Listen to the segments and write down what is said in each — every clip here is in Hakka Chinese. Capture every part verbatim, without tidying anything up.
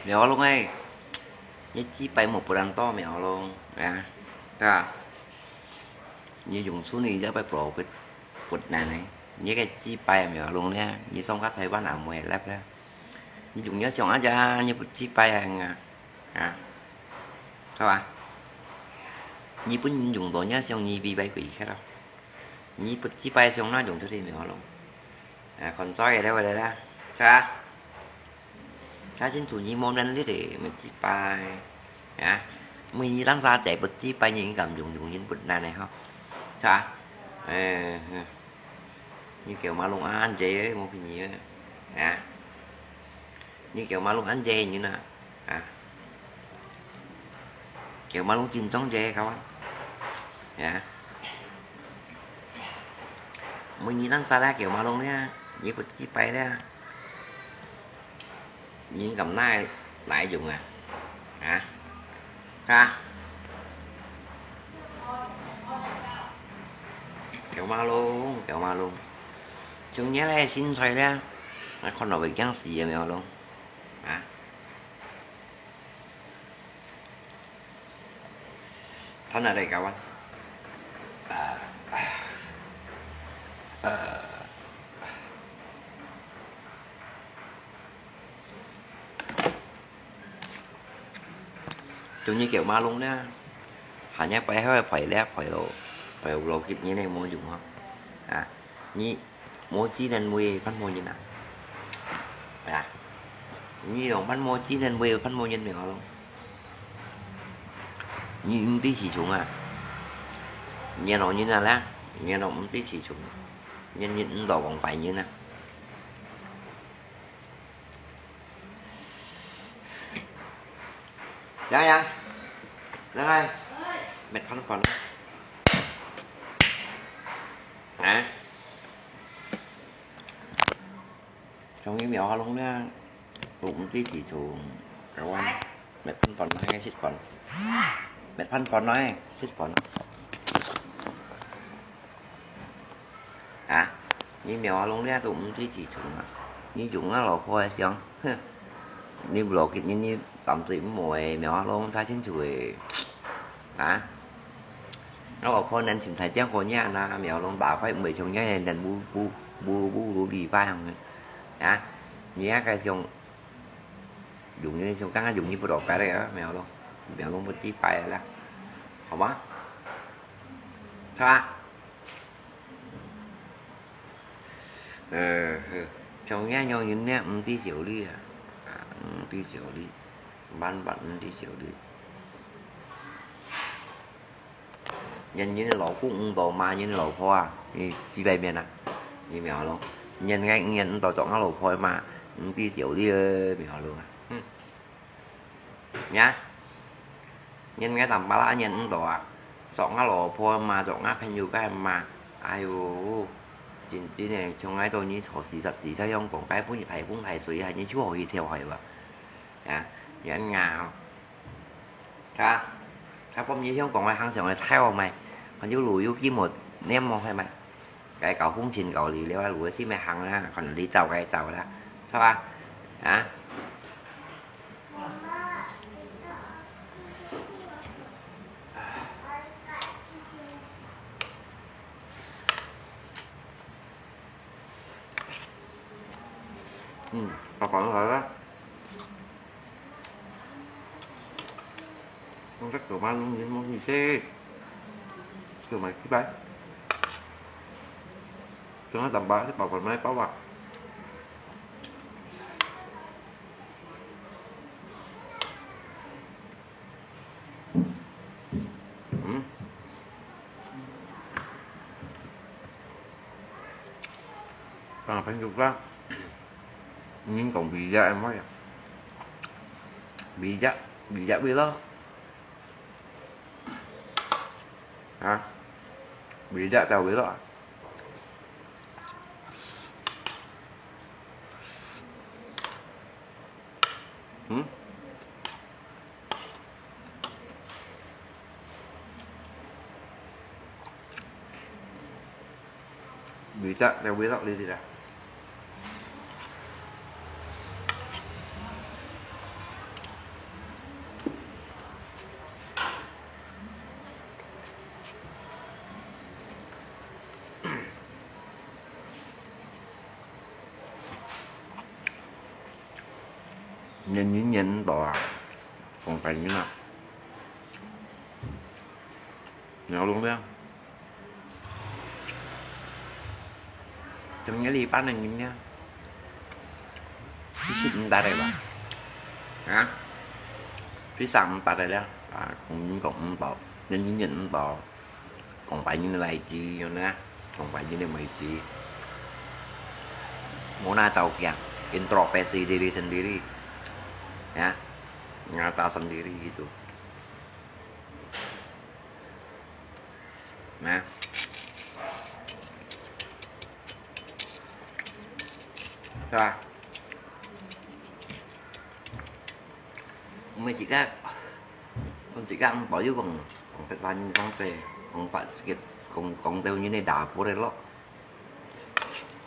苗龍欸，你雞排無分人多苗龍啊，對吧？你用手你這擺不不不難欸，你个雞排苗龍呢，你送到台灣也無會落了。你用這上啊隻，你不雞排啊，啊，對吧？日本人用到這上你比排貴去了。 你不雞排上哪用出去苗龍？啊，看做个了，了啦，是吧？他真主你無能力的，無雞排啊！每日咱三隻不雞排，你敢用用人不難的吼，是吧？哎，你叫馬龍安姐，無便宜啊！ 你叫馬龍恁濟人啊，啊，叫馬龍緊張濟，kawan，啊，每日咱三隻叫馬龍咧，你不雞排咧，你敢拿來用啊？啊，啊，叫馬龍，叫馬龍，像你咧身材咧，啊，看到會驚死个，馬龍。 啊？他拿來搞啊？啊，啊，啊。就你叫馬龍咧，還要擺好擺咧，擺到，擺到老幾年咧無用啊。啊，你 無技能會分無人啊？啊，你用分無技能會分無人咩？你毋知市場啊？你老人啊啦，你老毋知市場，人人毋到講壞人啊。 洋洋，來來，搣飯飯。啊？像你苗龍咧，都毋知去做，然後搣飯飯來食飯，搣飯飯來食飯。 啊，你苗龍咧都毋知幾重啊！你用啊老婆个想，哼！你老幾年你淡水毋會苗龍太清楚个，啊！我老婆能清彩將過年啊，苗龍打快毋會像樣人無無無無如理解樣个，啊！你那个想用你想刚刚用你不老白个啊，苗龍苗龍不知白个啦，好嗎？是吧？ 呃，像這樣人呢，毋知少理啊，啊，毋知少理，萬萬毋知少理。人人老公毋到罵人老婆啊，你幾百遍啊？你苗龍，人个人毋到做我老婆嘛，毋知少理啊，苗龍啊，哼。 呀，人个當巴拉人毋到啊，做我老婆嘛，做我朋友个嘛，哎喲，真真个，像𠊎做你坐四十四歲樣講，該分你大風大水，還你就好去跳海吧，呀，人啊，他，他分你想講个行上个菜哦，買，還有路有金哦，nem哦，係咪？ 該搞風情搞離了啊，路个先來行啦，看你走該走啦，係吧？啊？嗯，搞搞搞啦。 Không chắc kiểu mang những món gì thế. Kiểu mày cái bánh. Cho nó tầm bá, cái bảo còn mày bao bạc. Ừ. Còn phải chụp ra. Những còn bị da em nói à. Bị da, bị da biết đó. Hả? Bị da tao biết đó. Hmm? Bisa, dah bisa, boleh tidak? 年年年到啊，講白年啊，你要弄咩？今年禮拜年年啊，七十五大了吧？啊？七十五大了啊？啊，講講五包，年年年五包。 Kong Pai Nyi lagi yun na, Kong Pai Nyi mai ji. Muna tau kia, introspeksi diri sendiri, ya, ngaca sendiri gitu. Nah, ya. Mesti kan, mesti kan, bayu kong, kong petani sang se, kong pak sikit, kong, kong teu ni ni dapur lo.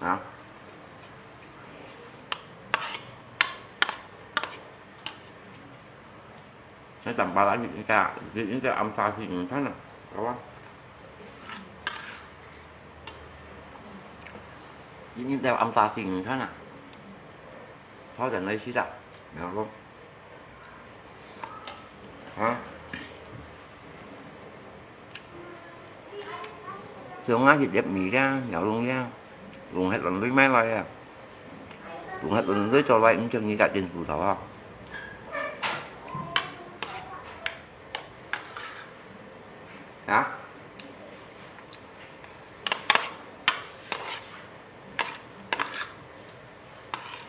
Ha? Saya tambah lagi, kita, kita amsa si insan lah, apa? Ini kita amsa si insan lah. Sao dan lai sida, ya lo. Ha? Sương á thịt dép mì ra, nhậu luôn ra. Luôn hết lần lưới máy lai à. Luôn hết lần lưới cho lai, cũng chừng như cả trên phủ thọ ha. Hả?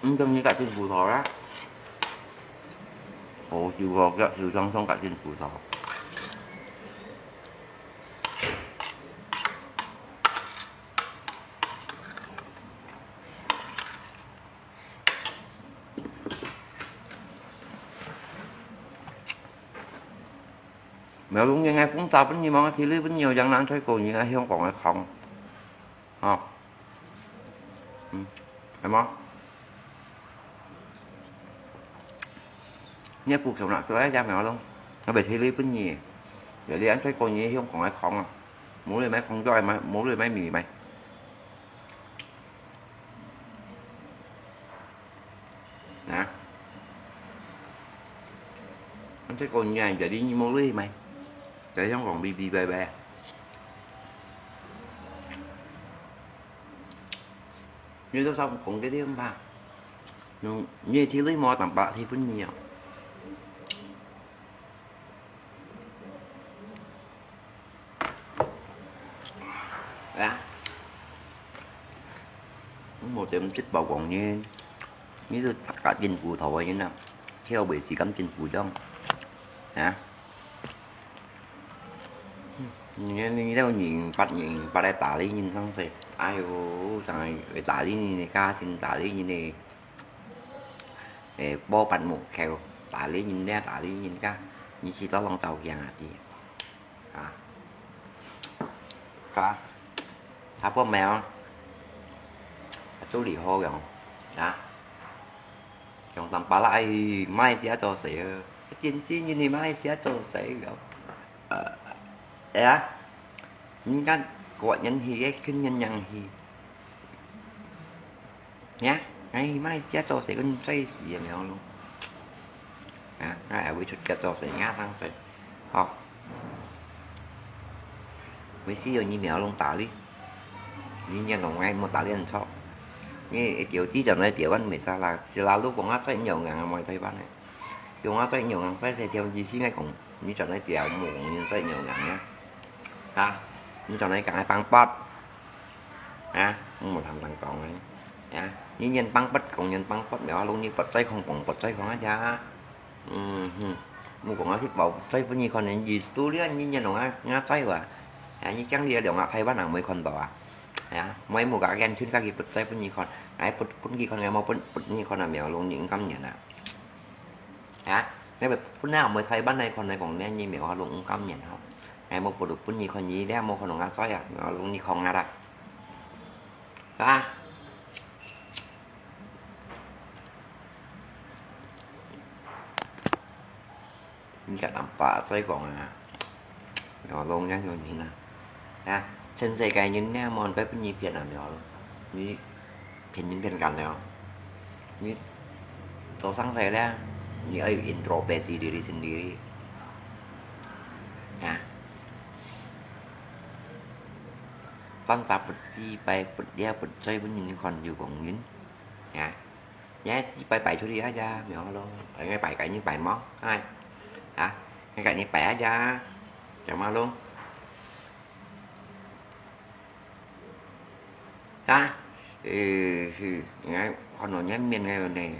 Ấn trong như cả trên phủ thọ đó. Ổ chịu gọt gọt chịu trong trong cả trên phủ thọ. Mèo lùng như ngày cũng ta vẫn như mong thì lý vẫn nhiều dáng nắng thôi cô như ngày hiông còn ngày không. Hả? Ừ. Hay mà. Nhớ cuộc sống nào tôi ấy ra mèo lùng. Nó bị thì lý vẫn nhiều. Giờ đi ăn thôi cô như hiông còn ngày không à. Mũ lưới máy không cho em, mũ lưới máy mì mày. Nè. Ăn thôi cô như này, giờ đi như mũ lưới mày. Giờ trong vòng bi bi bè bè. Như tôi sao cũng cái đi không ba. Như, như thì lưới mò tạm bạ thì vẫn nhiều. Ya. Một chấm chích bảo quản như, như tôi tất cả trên phủ thọ vậy nè. Theo bởi sĩ cắm trên phủ trong. Hả? Như, như đâu nhìn bắt, nhìn bắt đây tả lý nhìn xong rồi. Ai vô, thằng này tả lý nhìn này, ca xin tả lý nhìn này. Ê, bố bắt một khéo, tả lý nhìn nè, tả lý nhìn ca. Như chỉ tao lòng tàu kia hả chị? Hả? Hả? Hả, bố mèo? Hả, chú lì hô kìa. Hả? Chồng tầm bà lại, mai xía cho sẻ. Cái tiên sĩ như này mai xía cho sẻ kìa. Ê á? Nhìn ca, quạt nhắn hi, cái khuyên nhắn nhắn hi. Nhá, ngay mai chia cho sẽ có sai gì vậy mèo luôn. À, ngay ở với chút chia cho sẽ ngã thang sẽ. Ho. Với xí rồi như mèo luôn tả lý. Như nhà nó ngay một tả lý ăn cho. Như tiểu tí cho nó tiểu ăn mệt ra là, sẽ là lúc con ngã sai nhiều ngang mà thấy bạn này. Yung á, sai nhiều ngang sai sai theo gì xí ngay cũng như cho nó tiểu mù như sai nhiều ngang nhá. Ha, như cho nó cả hai băng bát. Ha, không một thằng thằng còn này. Ha, như nhân băng bát cũng nhân băng bát, mèo luôn như bát sai không cũng bát sai không á cha. Ừ, ừ. Một cũng á thích bảo sai với như con nên gì tu lian như nhân nó ngã, ngã sai và. Ha, như chẳng đi được ngã sai bát nào mới con đó à. Ha, mới một cái gen thuyên các cái bát sai với như con. Ai bát, bát như con, ngày mau bát, bát như con là mèo luôn những cắm nhện à. Hả? Nếu mà phút nào mới thấy bát này con này còn nè, như mèo hoa lùng cắm nhện không? Ngày một bộ được phút nhị con nhí đấy, một con lùng ăn sói à, nó lùng nhị con ngã à. Hả? Như cả tầm bạ sói còn à. Nó lùng nhá, rồi nhìn nè. Hả? Trên dây cái nhìn nè, mòn cái phút nhị phiền à, nó. Như phiền nhìn phiền cắn nó. Như tổ sáng dậy đấy. 你愛introspeksi diri sendiri。啊。Bangsa不自卑、不了、不在，分人看就講人。啊。你自卑擺出去aja，無用。你擺个你擺無？哎。啊。你个你擺aja，做麼用？ 啊？誒，係，你看到你面个呢。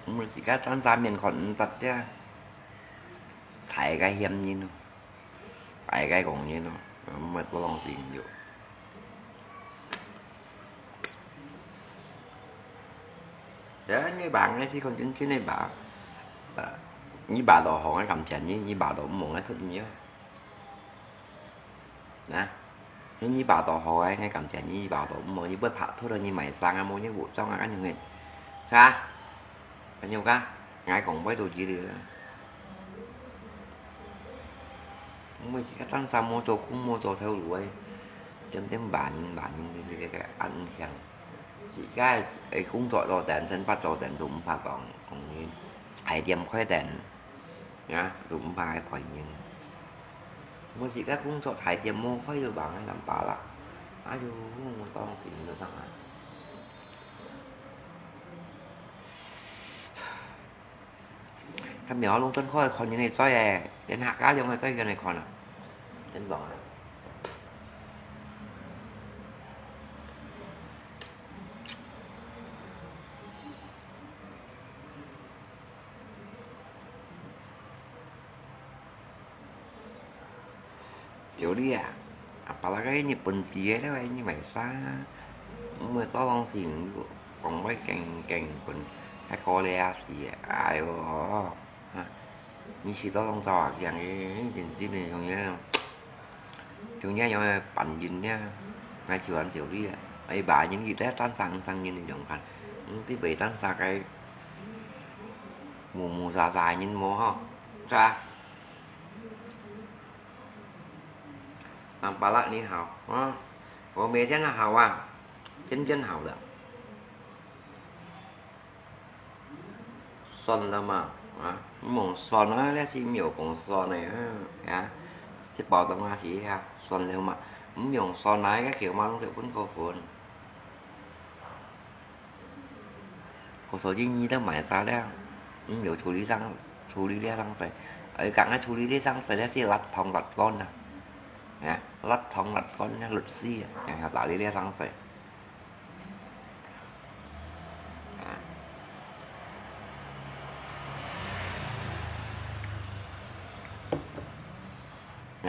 毋係自家單儕面看毋得个，大个嫌人咯。 大个講人咯，毋係多當時有。哎，你罵个時候真正个罵，呃，你罵到好，𠊎感謝你；你罵到毋好，𠊎忒你啊。啊，你罵到好，𠊎感謝你；你罵到毋好，你會拍拖了，你買衫啊，無你服裝啊，恁樣个，係吧？ 朋友家，𠊎講毋會做之類个。毋會自家單儕無做工，無做頭路个，點點罵人罵人，這個个恁樣。自家个工作做等，生活做等，都毋怕講，講人，大店開等，啊，都毋怕个別人。毋會自家工作大店無開就忙个，難辦啦。哎喲，我當時就上來。 佢苗龍真可以看人个嘴誒，連客家人个嘴佢來看啊，真棒啊！小李啊，啊，把那個日本字个了，你買啥？毋會早當時講會驚驚滾，還過了啊時，哎喲，哈，你是早當早啊，驚个，認真个，像樣，像樣樣个扮人呢，𠊎就恁小李啊，哎，把人一代單生生人个樣看，嗯，你袂單生个，木木沙沙人無吼，是吧？ Tampalak你好啊，我每天都好啊，天天好的。算了嘛，啊，毋好算啊，這是毋好講算的啊，啊，這包東西啊，算了嘛，毋用算啊，該叫嘛，攏係分個分。 我手機你都買啥了？你有處理上，處理了上水，而講啊處理了上水了是垃圾桶垃圾罐啊，啊，垃圾桶垃圾罐啊，垃圾啊，然後打理了上水。啊。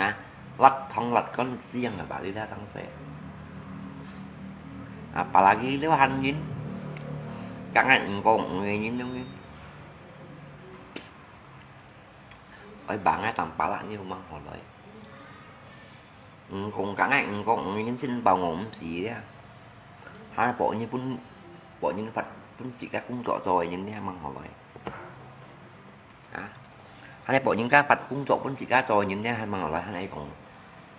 啊，垃圾桶垃圾罐一樣啊，把你這當細。啊，把那個了閒人，講个毋講毋个人，愛幫个當把啦，你有忙好來。毋講講个毋講毋个人，先包我毋死啊。還包你分，包你發，分自家工作做个人，你還忙好來。 啊，還來幫人家發工作分自家做人呢，還吂來還來講，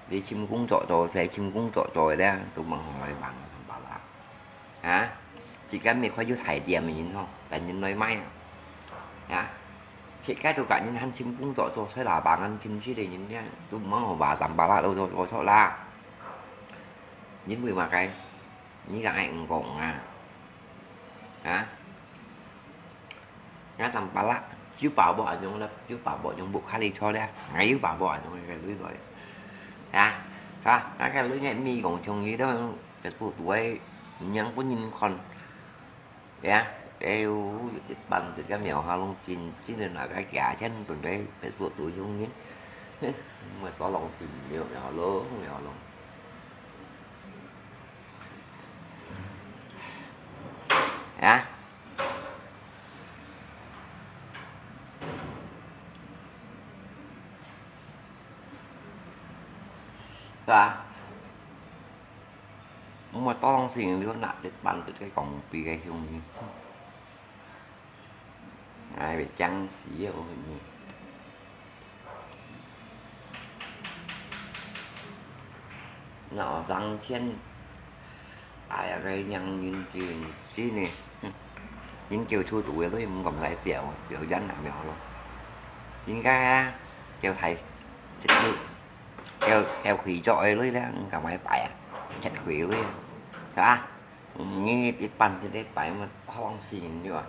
你尋工作做，就尋工作做个咧，都吂來幫人把啦。啊，自家乜快有大店个人吼，等人來買啊。啊，自家都講人還尋工作做，所以啦，幫人尋出个人呢，都吂好話三把啦，都做做錯啦。因為麼个？你講愛毋講啊？啊？ 𠊎當把啦，有把握恁樣啦，有把握用屋下哩坐咧，𠊎有把握恁樣个鐳來。啊，啊，該个鐳个咪講像你兜，Facebook肚个，毋讓分人看。呀，哎喲，有一班這个廟下攏真，真个拿个價錢分个Facebook肚用人。我多攏是廟，廟咯，廟咯。啊？ 係吧？毋過當時你拿一班這个講比个兄弟，哎，會驚死哦！腦傷健，哎呀，該樣人真是呢，人叫出肚个都毋敢來表，表演啊，苗咯。人家啊，叫大，叫，叫，叫會做个女咧，毋敢來擺啊，吃虧个，是吧？你一般這个擺嘛，放心對吧？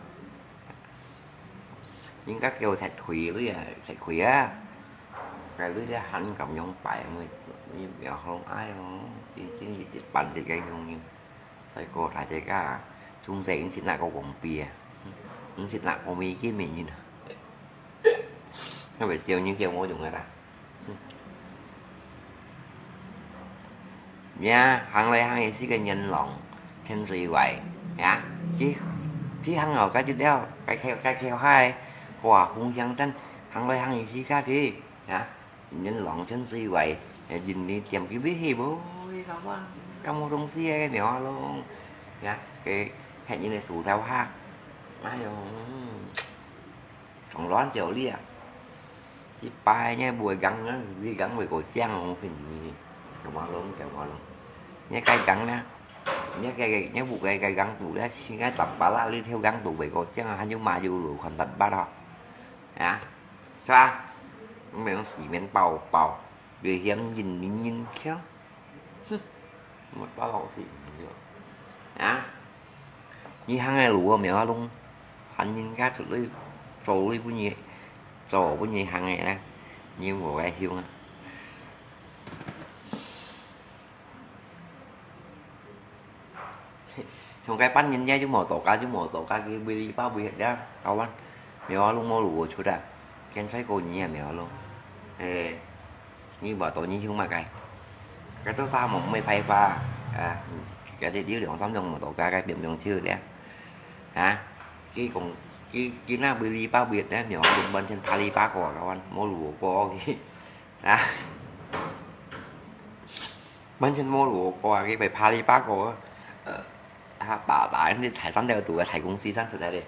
應該叫食虧个啊，食虧啊！該你這還敢樣擺，你，你苗好愛哦，真，真是一般一个樣人。大哥大姐啊，從細你食哪个公餅啊？你食哪个米粉面啊？那麼少年叫我用个啦。 呀，行來行去係个銀龍，天水圍，呀，佢，佢行哦，該一條，該橋，該橋下，掛紅香燈，行來行去係該地，呀，銀龍天水圍，人你點佢尾去無？你老板，搞無東西个苗啊咯，呀，佢，係人个手頭下，哎喲，嗯。 上亂少哩啊！一擺呢，會講呢，會講會過講哦，分你，講話咯，講話咯。你該講呢，你該，你屋个該講肚咧，應該打巴拉哩，跳講肚會過講啊，還有馬有路看打巴拉，啊，是吧？毋係用四面包包，危險人人人跳。 哼，沒辦法，我是毋要。啊？你行个路啊，苗啊弄，喊人家出去做，你不你做，不你行个呢，你無个用啊。像該半年也就無多加，就無多加，佢每禮拜每日呀，搞完，苗啊弄無路出啊，現在過年啊，苗啊弄，誒。 你話到你想麼个？該都沙漠沒開發啊，該啲有兩三種摩托車，該邊用手咧。啊，佢講，佢，佢那不離八不遠咧，你講本身爬籬笆過啊，無路過去。啊，本身無路過啊，佢被爬籬笆過啊。呃，他爸爸，你踩三條肚啊，踩公司上出來的，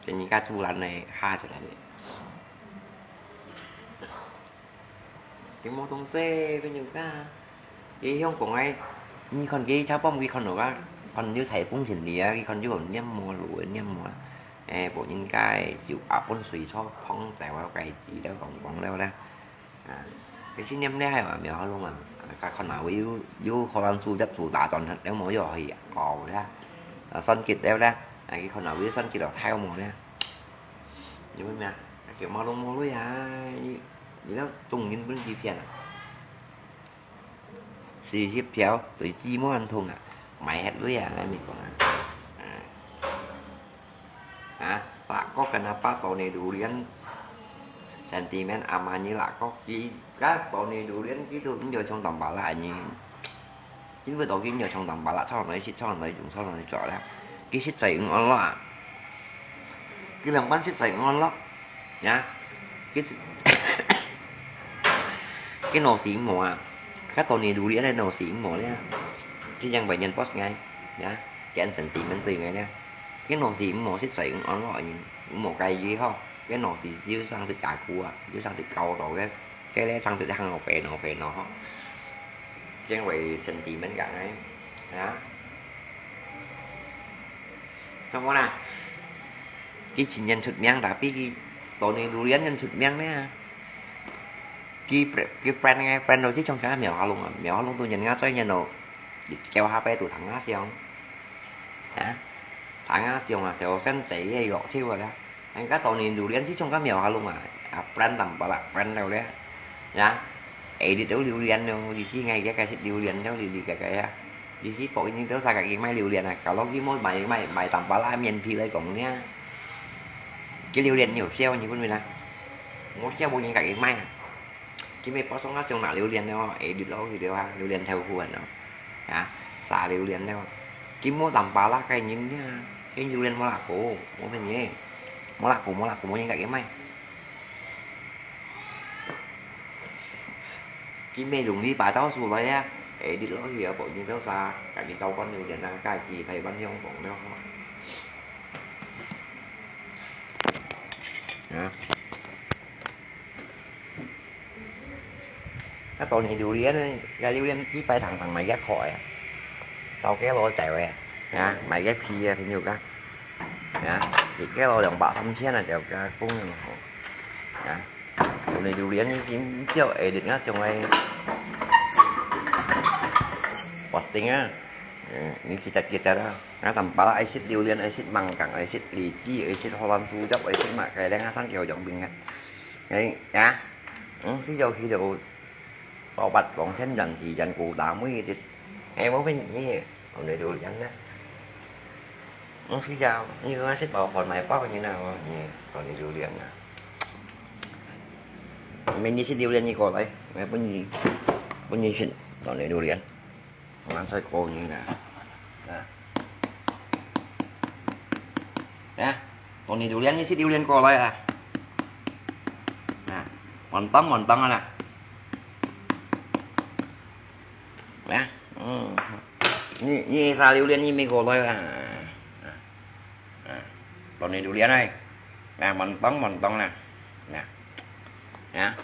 給人家阻攔呢，下出來的。 佢無東西，朋友啊。佢香港个，你看佢超棒，佢看到啊，看到在風景裡啊，佢看到念無路，念無啊。誒，無應該就啊，本水草碰在我个字了，講講了啦。啊，佢是念了嘛，苗好弄啊。啊，佢看到有，有可能主接主打轉，了無又可以熬了。啊，算結了啦。啊，佢看到有算結了，太無了。你問咩啊？啊，佢無弄無類啊，你，你那中人分佢騙啊。 四十條，最起碼很痛啊，買忒鐳啊，𠊎咪講啊。啊，啊，法國跟阿爸多年榴蓮，sentiment阿媽你法國，佢个多年榴蓮，佢都毋要像當巴拉呢。因為到佢要像當巴拉，創來食，創來用，創來做啦。佢食在五安樂啊，佢兩班食在五安樂。 呀，佢，佢腦屎毋好啊，佢多年榴槤个腦屎毋好咧，佢樣會人boss𠊎，呀，佢sentiment對𠊎咧，佢腦屎毋好，實在毋安樂人，毋好介意吼，佢腦屎又生隻假股啊，又生隻高度个，佢咧生隻行路飛喏飛喏吼，佢會sentiment𠊎，呀。 Sông Ôn啊，佢盡人出名，tapi佢多年榴槤人出名呢。佢brand，佢brand个brand到這種个苗下龍啊，苗下龍都人家最人咯，一叫下背都糖啊香，啊，糖啊香啊，小生仔个藥草啊啦。人家多年榴槤這種个苗下龍啊，啊，brand tambah lah brand到咧，呀，edit到榴槤咯，意思𠊎个个係榴槤到哩哩个个啊。 意思博人兜儕家己買榴槤啊，kalau佢無買，買，買tambah lah面皮來講呢。佢榴槤有銷，你問問啊。無銷無人家己買啊。佢買包裝啊，想拿榴槤咯，edit落去了啊，榴槤豆腐啊，啊，撒榴槤了。佢無tambah lah个人呢，佢榴槤無laku，無乜嘢，無laku，無laku，無人家己買。 佢買用哩擺到手來啊，edit落去啊，博人兜儕，家己交關榴槤啊，家己台灣香港了吼。啊。啊，當年榴槤呢，該榴槤幾百糖糖買一塊啊，到該老細位啊，啊，買一皮啊，朋友家，啊，一個兩百三千啊，就該工人吼，啊，當年榴槤你先叫哎，人家上來，我心啊，嗯，你去得得得啦，啊，淡薄啦，愛食榴槤，愛食芒果，愛食荔枝，愛食荷蘭胡椒，愛食麼个，兩个三九兩餅啊，哎呀，嗯，四九去就。 包八光線人體人骨打妹的，哎，我问你，我那榴莲呢？我睡觉，你跟我是包包买包你呢？我你我那榴莲呢？明天是榴莲你过来，我问你，问你是我那榴莲，我才过你呢。啊，啊，我那榴莲你是榴莲过来啊？啊，稳当稳当啊啦。 Nah, hmm. Ni, ni sa liu lian ni mi ko loi ah. Ah. Ah. Lo ni liu lian ai. Nah, montong, montong nah. Nah. Ya.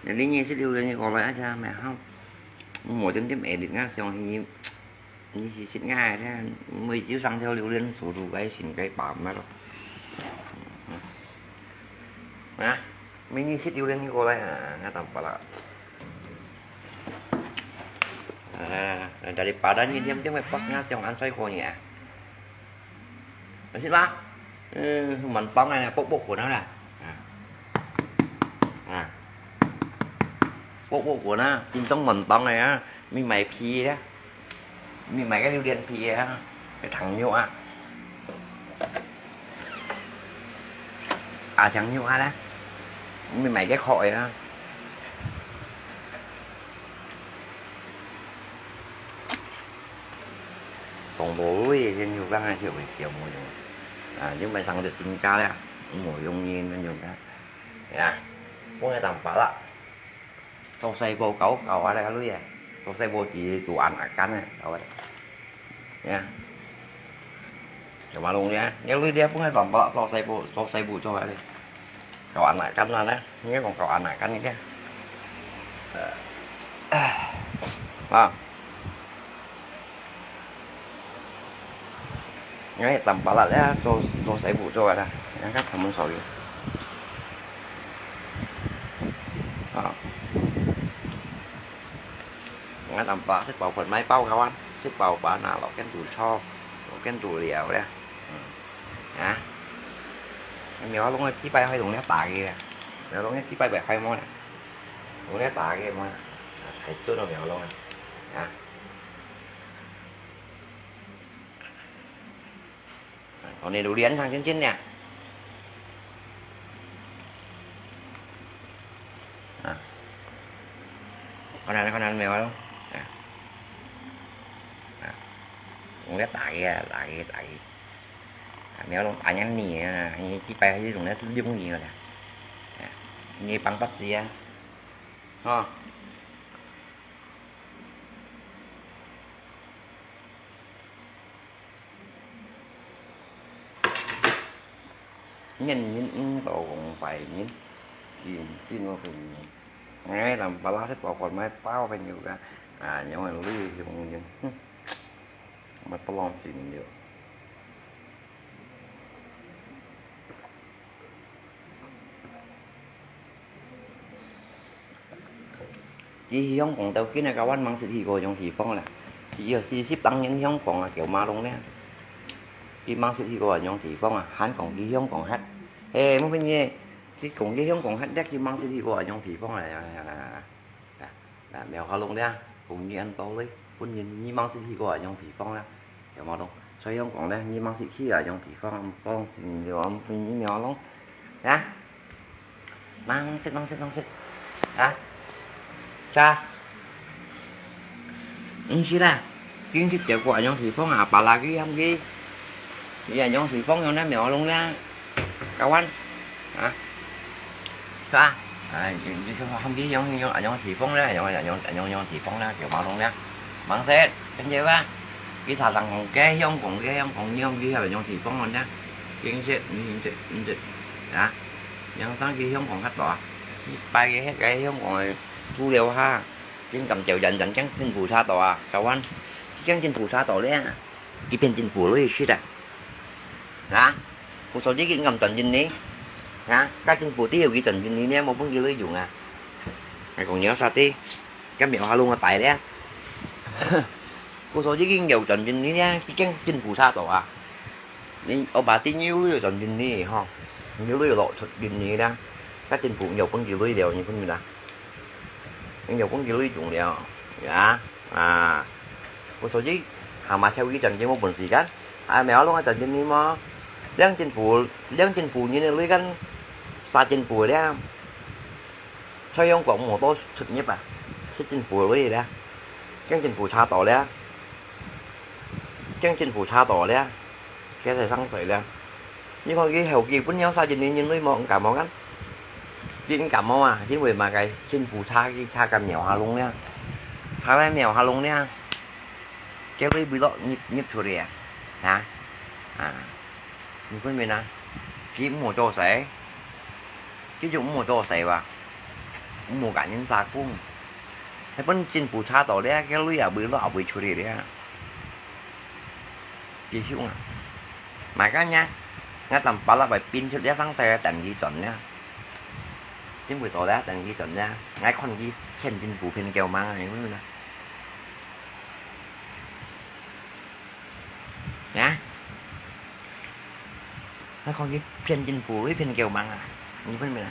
Jadi ni si liu lian ni ko loi aja meh hao. Mo tem tem edit nga siang hi. Ni si sit nga ya. Mo jiu sang theo liu lian su su kai sin kai pam na lo. Nah. Mini sit liu lian ni ko loi ah. Nga tam pala. À, daripada你點點个剝那像恁衰過你啊？係吧？嗯，蠻當个，剝剝過那啦。啊，啊，剝剝過那，真正蠻當个啊，你買皮个，你買个榴槤皮个啊，个糖肉啊。 啊，像肉啊啦，你買个殼个啊。當多類个肉乾啊，就會小無用。啊，你買上个新家啦，無用个肉乾。呀，放个蛋白啦。 做細胞搞搞啊，那个類啊，做細胞只做安阿干啊，搞啊。Ya. Cuma long ya, ya lui dia pun ada tambah, so saya bu, so saya bu tu ada. Kawan nak kan mana? Ini kong kawan nak kan ini. Ah. Ngay tầm pala ya, so, so saya bu tu ada. Yang kan temen sorry. Ah. Nga tắm pá, xếp vào phần máy bao kawan, xếp vào pá nà lọ ken tủ cho, lọ ken tủ liao đấy. Hả? Em nhớ lúc ấy tí bay hơi đúng nét tả kìa. Nhớ lúc ấy tí bay bảy hơi môi nè. Đúng nét tả kìa môi. Thấy chưa đâu nhớ lúc này. Hả? Còn này đủ điện thằng chân chân nè. À. Con này, con này mèo đâu? À. À. Không biết tải kìa, tải kìa, tải kìa. À, mèo đâu, tải nhắn nỉ, à, như chị bay hơi dùng đấy, dùng gì rồi nè. À. Như bằng bắt gì á. Ho. Nhân nhân in tổ cũng phải nhân. Xin xin mà phải nhân. Ngay làm bà lá thích bảo còn mái bao phải nhiều cả. À, nhau là lui thì cũng nhân. Mà tao lòng xin nhiều. 佢香港到今啊，kawan吂識去過樣地方啦。佢有四十零年香港啊，叫馬龍咧。佢吂識去過樣地方啊，還講佢香港客。誒，乜乜嘢？佢講佢香港客，佢吂識去過樣地方啊。 啊，苗可龍咧，講你恁多咧，本人你吂識去過啊，樣地方啦。有無咯？所以講咧，你吂識去啊，樣地方，講，嗯，就講你苗龍，啊，吂識，吂識，吂識，啊，cha，毋識啦，今日就過啊，樣地方啊，巴拉佢喊佢，你啊，樣地方樣咧，苗龍咧，kawan，啊。 係啊，哎，你，你看佢用，用，用地方咧，用，用，用，用地方咧，就馬龍咧，吂識，跟住啊，佢常常講該香港，該香港，你用佢係用地方咧，認識，毋認識，毋識，啊，人生佢香港較大，一擺个，該香港个資料哈。真敢走人，人驚政府查到啊，早晚，驚政府查到咧，佢騙政府鐳食啊。啊？故所以佢敢賺印尼，啊？該政府知有佢賺印尼咧，無分佢鐳用啊。𠊎講你有啥地，該苗下弄个大咧。故所以佢有賺印尼咧，佢驚政府查到啊。你我把知你有鐳賺印尼吼，你有鐳落出印尼咧，該政府有分佢鐳了，你分佢啦。 你有分佢鐳用了，呀，啊，故所以，行馬超佢賺錢無本事kan，啊，苗下弄个賺錢你嘛，領政府，領政府人个鐳kan，殺政府了，採用講無多出入啊，食政府鐳了，驚政府查到了，驚政府查到了，該係生死了。 你看佢後期分了殺人个人類無，毋敢無kan？佢毋敢無啊，因為麼个？政府查佢查个苗下弄了，查个苗下弄了，該鐳會落入，入出來啊，啊，啊，你分明啊，佢毋好做事，佢就毋好做事哇，毋好甲人殺工，係分政府查到了，該鐳也會落，也會出來了。 繼續啊。Makanya，𠊎當巴拉會變出這生世个等佢轉呢。真會做咧，等佢轉呢。𠊎看佢騙政府騙狗盲啊，你問啊？啊？𠊎看佢騙政府，佢騙狗盲啊，你問問啊？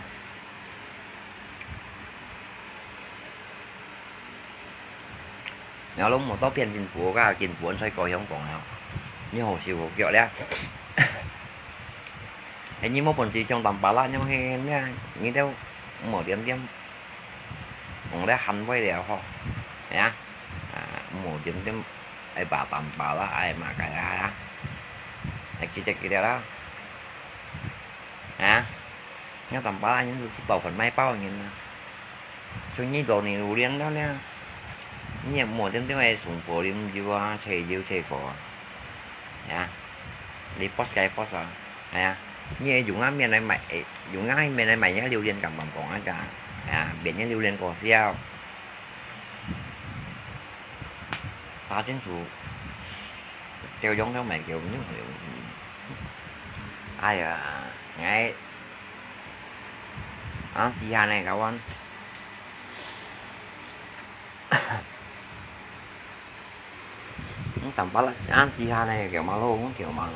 苗下弄無多騙政府，甲政府安在高雄講啊，你好手好腳咧。哎，你無本事像當巴拉樣去咩？你兜無點點，講咧喊會了吼，哎呀，啊，無點點，哎，把當巴拉，哎，嘛个啊，哎，記得記得啦，啊。 你當巴拉人就係包粉賣包个人啊。像你做你榴槤了了，你也無點點个送貨啉酒啊，吹酒吹火啊。哎呀，你boss个boss啊，哎呀，你也用啊面來賣，用啊面來賣人榴槤敢敢講啊个，哎呀，面人榴槤過少。打清楚，就用了賣給我們用。哎呀，哎。 恁時下呢，kawan。你當巴拉，恁時下呢，狗馬路，狗馬路。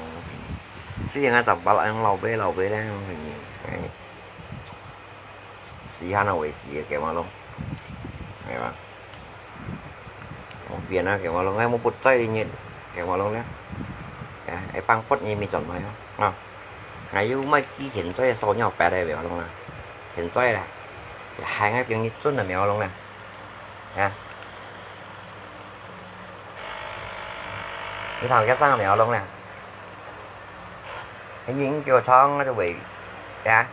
雖然𠊎當巴拉，老尾老尾咧，哎，時下那位時个狗馬路，係吧？ 我變啊，佢話攏愛無不在的日，佢話攏咧，哎，放忽你咪轉來啊，啊，還有賣幾千歲的燒尿白的，佢話攏啦，千歲啦，還愛變一尊的，佢話攏啦，啊，你看該上，佢話攏啦，你叫長，我就會，啊。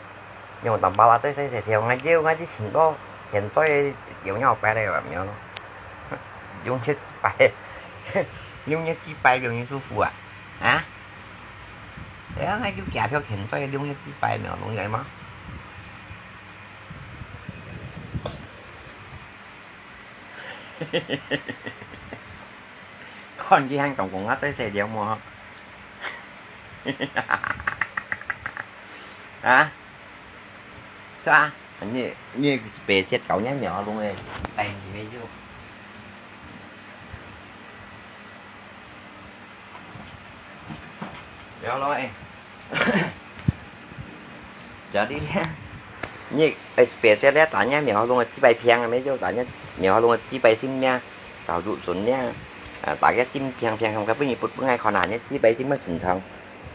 用當巴拉對細細條，𠊎就，𠊎就尋到現在用尿白个苗咯。用一擺，用一擺容易舒服啊？啊？哎呀，𠊎就假條現在用一擺苗，容易嗎？看佢還講講啊，對細條無？啊？ 是吧？你，你白雪搞人苗弄个，哎，你没有。苗弄哎。Jadi，你，哎，白雪咧，打人苗弄个几百平啊，没有，打人苗弄个几百斤呢，早就准呢。啊，大家心平平，看不你不，不爱看啊，你几百斤么正常。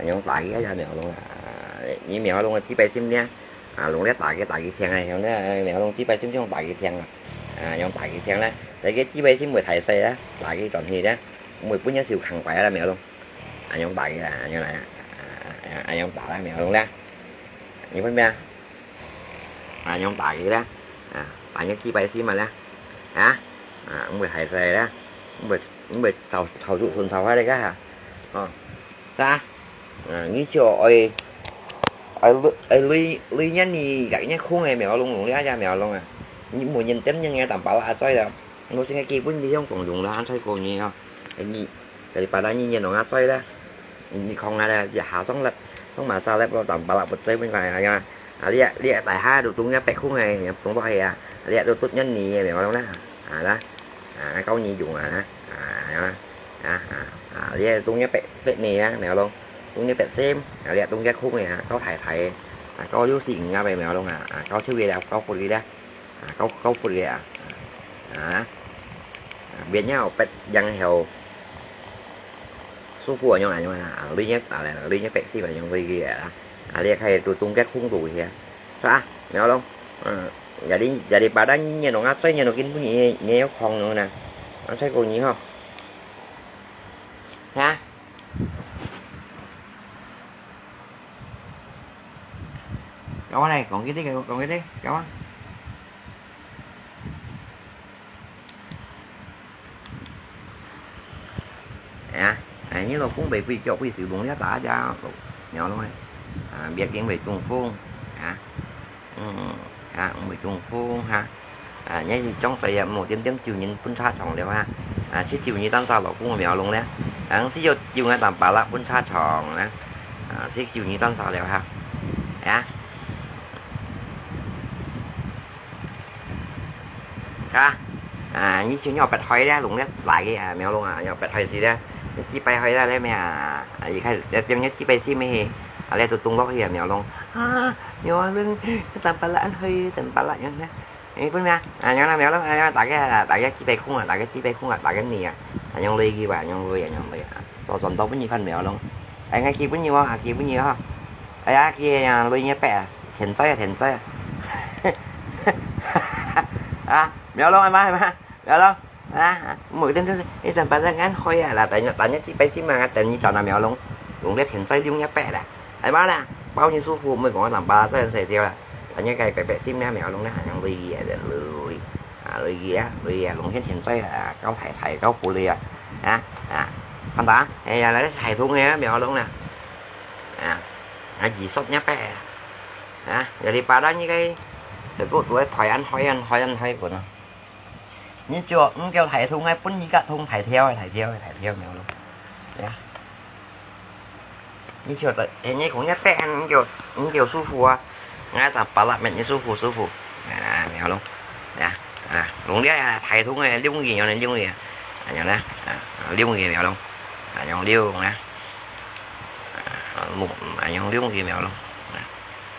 用大个也苗弄啊，你苗弄个几百斤呢？啊，弄了大个大个平啊，用了苗弄几百斤用大个平啊，啊，用大个平呢，这个几百斤会太细啊，大个转去呢，会分人收空白啦苗弄，啊，用大个啦，用来啊，啊，用大啦苗弄啦，你分咩啊？啊，用大个啦，啊，大个几百斤嘛啦，啊，啊，会太细啦，会，会炒，炒煮，炒炒开来个哈，哦。 啊，你就愛，愛累，愛累，累年你，若年空个苗弄弄了，這苗弄啊，你無人點人个，當巴拉嘴了。老師个基本个用講用啦，恁菜過年哦。你，你把它一年弄啊菜啦，你看啊啦，一下上粒，上馬沙粒，我當把啦，不追分佢啊，啊，你，你大下都中央白空个，中到係啊，你都tot一年个，明白啦，啊啦，啊，夠你用啊啦，啊，啊，啊，啊，你中央白，白年啊，明白咯，中央白心，啊，你中央空个啊，夠大大个，啊，夠有時間啊，明白咯啊，啊，夠抽个啦，夠闊个啦。啊，夠，夠闊个啊。啊，啊，變了別樣後，舒服啊，用啊，用啊，啊，你呢，啊，你呢，白色啊，用佢个啊，啊，你開始都中間空肚去啊，是吧？明白咯？嗯，jadi，jadi pada你弄啊，最你弄根本你，你要空弄呢，啊，最後你吼，啊。 Kawan ai, kong kiti, kong kiti, kawan. Ya, ai, ni lo kung bai pui kiok pui siu bung ya ta ja, miao lo ai. À, biết tiếng về Trung Phong, ya. Ừ, ha, về Trung Phong ha. À, nhớ gì chống tay ya, một tiếng tiếng chiều nhìn phun xa chồng liao ha. À, xí chiều nhìn tan xa lo kung miao lo le. À, xí chiều chiều ngay tạm bả lạ phun xa chồng le. À, xí chiều nhìn tan xa liao ha. Ya. Ka. À, nhi chiu nyo pet hoi le, lùng le, lai ke, à, miao lùng, à, nyo pet hoi si le. Nhi chi pai hoi le, le me, à, à, yi khai, le tiêm nyo chi pai si me he. À, le tu tung lok hi, à, miao lùng. À, miao lùng, tam pala ăn hoi, tam pala ăn le. Ê, phun me, à, nyo na miao lùng, à, nyo ta ke, à, ta ke chi pai khung, à, ta ke chi pai khung, à, ta ke ni, à. À, nyo lui ki ba, nyo lui, à, nyo lui, à. To chọn to phun nhi phan miao lùng. Ai, ngai ki phun nhi wa, à, ki phun nhi ha. Ai ya, ki ya, lui nyi pe, à. Thiện choi, à, thiện choi, à. À, miao lùng, ai ma, ai ma. Miao lùng. À, à, mỗi tuần tuần, ê, tam pala ăn hoi à, là tại, tại nhất chi pai si mà, tại nhi chọn là miao lùng. Lùng le thiện choi lùng nyi pe là. Ai ma là, bao nhiêu số phụ mới có tam pala choi sai tiêu là. Tại nhất cái, cái pe sim na miao lùng na, yang lui, à, lui. À, lui, à, lui, à, lùng thiện thiện choi, à, cao thải thải, cao phú lui, à. À, à. Con ta, ê, à, là thải thùng nè, miao lùng nè. À, à, gì sốt nyi pe. À, giờ đi pa đó như cái, để cô tuổi thải ăn hoi, ăn hoi, ăn hoi của nó. Nyi chiu, nyi chiu thải thùng, ngai phun nyi ka thùng thải theo, thải theo, thải theo miao lùng. Ya. Nyi chiu ta, ê, nyi kong nyi pe, nyi chiu, nyi chiu su fu à. Ngai tam pala met nyi su fu, su fu. À, miao lùng. Ya. À, lùng lia, à, thải thùng, à, liu ngi, nyo liu ngi. À, nyo na. À, liu ngi miao lùng. À, nyo liu na. À, mù, à, nyo liu ngi miao lùng.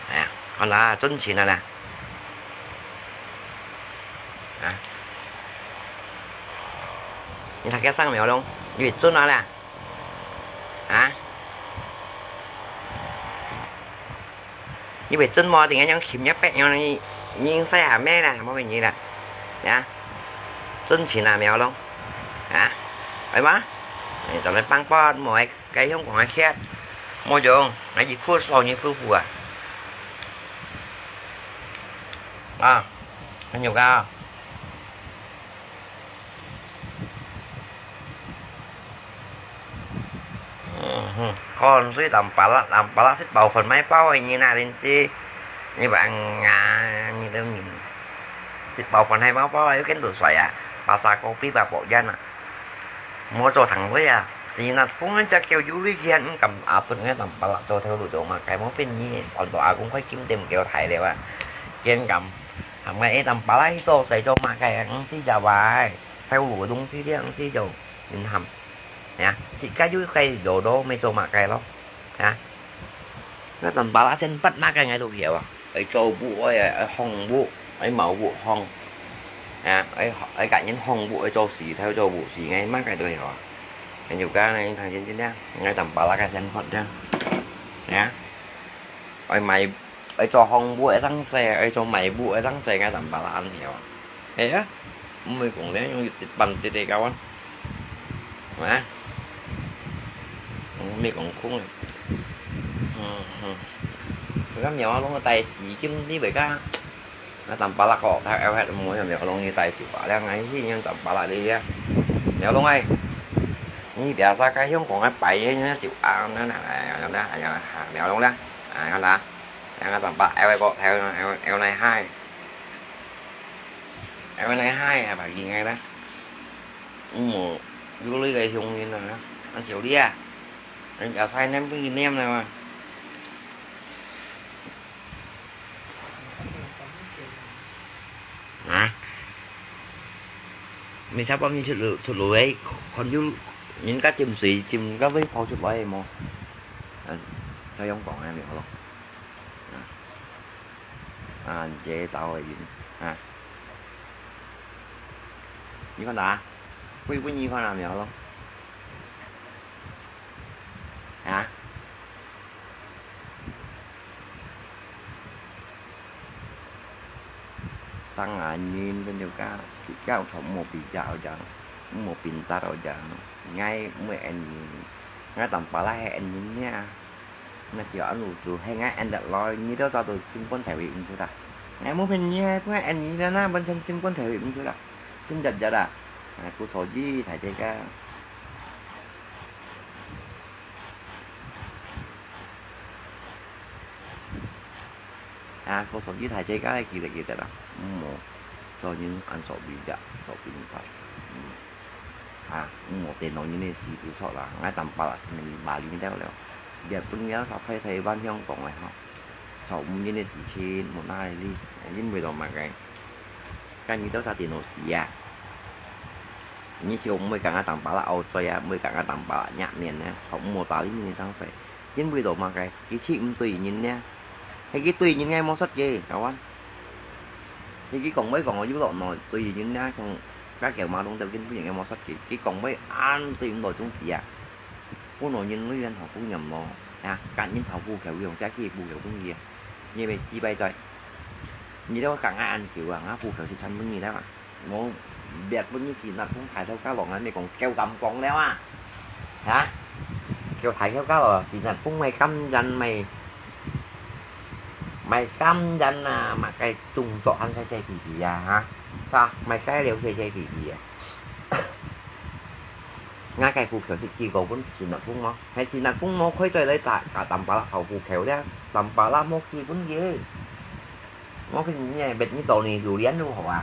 À, con ta, chân chín à nè. À. Nyi thak kia sang miao lùng, nyi bi chun a la. Hả? Nyi bi chun mo, ting yang khim ya pek yang nyi, nyi sai ha me la, mo bi nyi la. Ya. Chun chin a miao lùng. Hả? Ai ma? Nyi chọn le pang pon mo ai. Cái hiông của ngài khiết. Mua dùng, ngài chỉ phút sau như phút phù à. À, anh nhiều cao. Còn suy tầm pala, tầm pala xích bảo phần máy bao hay như nào đến chi. Như bạn ngà, như tôi nhìn. Xích bảo phần hay bao bao, cái đồ xoài à. Bà xa cô phí bà bộ dân à. Mua cho thằng với à, xì nạt phúng anh chắc kêu du lịch kia, anh cầm áp lực ngay tầm bà lạ cho theo lụt chỗ mà cái món phim nhi, còn tòa cũng phải kiếm tìm kiểu thầy đều à. Kiên cầm, thằng này tầm bà lạ cho xài cho mà cái ăn xí chả vài, theo lụt đúng xí đi ăn xí cho, mình hầm. Nè, xí cái dưới cái đồ đó mới cho mà cái lắm. Hả? Nó tầm bà lạ xin bắt má cái ngay lụt hiểu à. Ai cho bu, ai, ai hong bu, ai màu bu hong. À, ai, ai cả nhân hong bu, ai cho xì theo cho bu xì ngay má cái tôi hiểu. Ai nhiều cái này thằng chiến chiến nha, ngay tầm bà lá cái sen phật nha. Nha. Ai mày, ai cho hong bu, ai răng xe, ai cho mày bu, ai răng xe ngay tầm bà lá ăn hiểu. Thế á, mới cũng đấy, nhưng bằng tê tê cao ăn. Hả? Không, mới cũng không. Ừ, ừ. Cái miệng nó tay xì kim đi vậy cả. Nó tầm ba lắc kọ, theo eo hết mua, miệng nó như tay xì phá lăng ngay, chứ nhưng tầm ba lắc đi á. Miệng nó ngay. Như bia sa cái hiông của ngay bảy ấy, nó xì phá, nó nè, nó nè, nó nè, miệng nó nè. À, nó là. Nó tầm ba eo kọ, theo eo, eo này hai. Eo này hai, à, phải gì ngay đó. 嗯，有那个雄人啊，那小丽啊，人家才能不一念了嘛。啊？没差不多你出路，出路诶，看有人家浸水，浸个水跑出来无？嗯，再用讲啊，没有咯。啊，啊，你这倒的人啊，你看哪？会不会你看啊，没有咯？啊？ Tang anjing pun juga, juga thok mo pijak ojang, mo pintar ojang. Ngai mo anjing, ngai tampalak he anjing nia. Ngai siu anu tu, he ngai andat loi, nyi tau sa tu simpan thai wi ung tu ta. Ngai mo phen nyi he, ngai anjing na na, ban chan simpan thai wi ung tu ta. Sim jat jat ta. Ngai ku so ji thai te ka. 啊，个手機大隻个，記得記得啦，毋好做人按手機个，手機唔快。嗯，啊，毋好電腦因為事故錯啦，𠊎當巴拉先你巴零掉了。日本人煞退退翻香港个吼，錯誤因為事情，無哪裡，因為到麼个？ 該你到啥電腦死啊？你就毋會講啊當巴拉後嘴啊，毋會講啊當巴拉額面呢，從無打理你上世，因為到麼个？佢氣毋對人呢，係佢對人个無殺佢，kawan。係佢講話講到有落腦對人呢，從該條馬桶掉緊不人个無殺佢，佢講話恁對毋落總之啊，本來人類人好姑娘咯，啊，趕緊頭苦口用下去苦口分佢啊，因為幾擺在。 你都講啊恁久啊，𠊎苦口食餐分你了啊。無，別分你死那風大頭家郎啊，你講叫咁講了啊？哈？叫大頭家郎，死那風賣甘蔗賣，賣甘蔗啊，麼个動作還在在皮皮啊，哈？是吧？賣雞柳在在皮皮啊。 𠊎个苦口食幾個分新加坡無？係新加坡無開嘴來打，打淡巴拉頭苦口咧，淡巴拉無去分佢。我跟你別你到你榴蓮如何啊？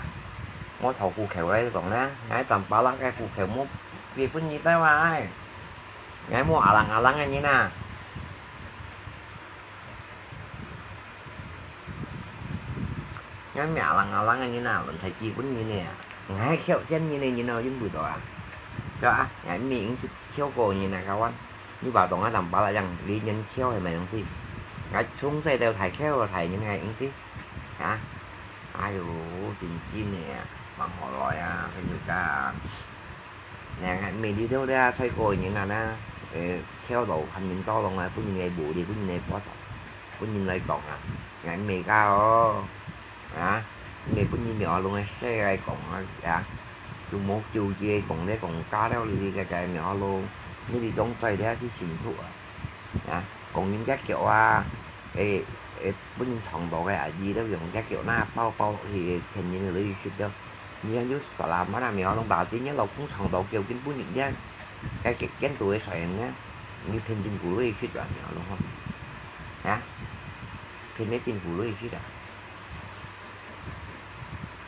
我頭苦口來講啦，𠊎淡巴拉个苦口無去分你台灣，𠊎無阿郎阿郎个人啊。 𠊎毋係阿郎阿郎个人啊，問題基本人个啊。𠊎係口善人个人哦，用毋到啊。對啊，𠊎毋係用食口過人啊，kawan。你話當𠊎淡巴拉樣，你人口係麼東西？𠊎從細到大口大人个用的。啊？哎喲，真真个啊，放好來啊，跟住講。 Nè, ngài mì đi theo đa thay đổi như nào nè. Ê, theo đồ hành mình to lòng là bún nhìn ngày bù đi, bún nhìn ngày bó sọc. Bún nhìn ngày cổng à. Ngài mì cao. Hả? Mì bún nhìn mì ở lòng ngày xe ngày cổng à. Chú mốt chú chê cổng đấy cổng cá đó đi cái cái mì ở lòng. Như đi chống chạy đấy chứ chỉnh thụ à. Hả? Cổng nhìn chắc kiểu à. Ê, ê, bún nhìn thòng đồ cái à, gì đó dùng chắc kiểu na, bao bao thì thành nhìn lưới shit đó. Ngian yu salam mana mi ong ba ti ngian lo kung chang do kiu kin bu ngian. Cái cái ken tu sai ngian. Ni phin jin gu lui fit ba mi ong lo. Ha? Phin ne jin gu lui fit da.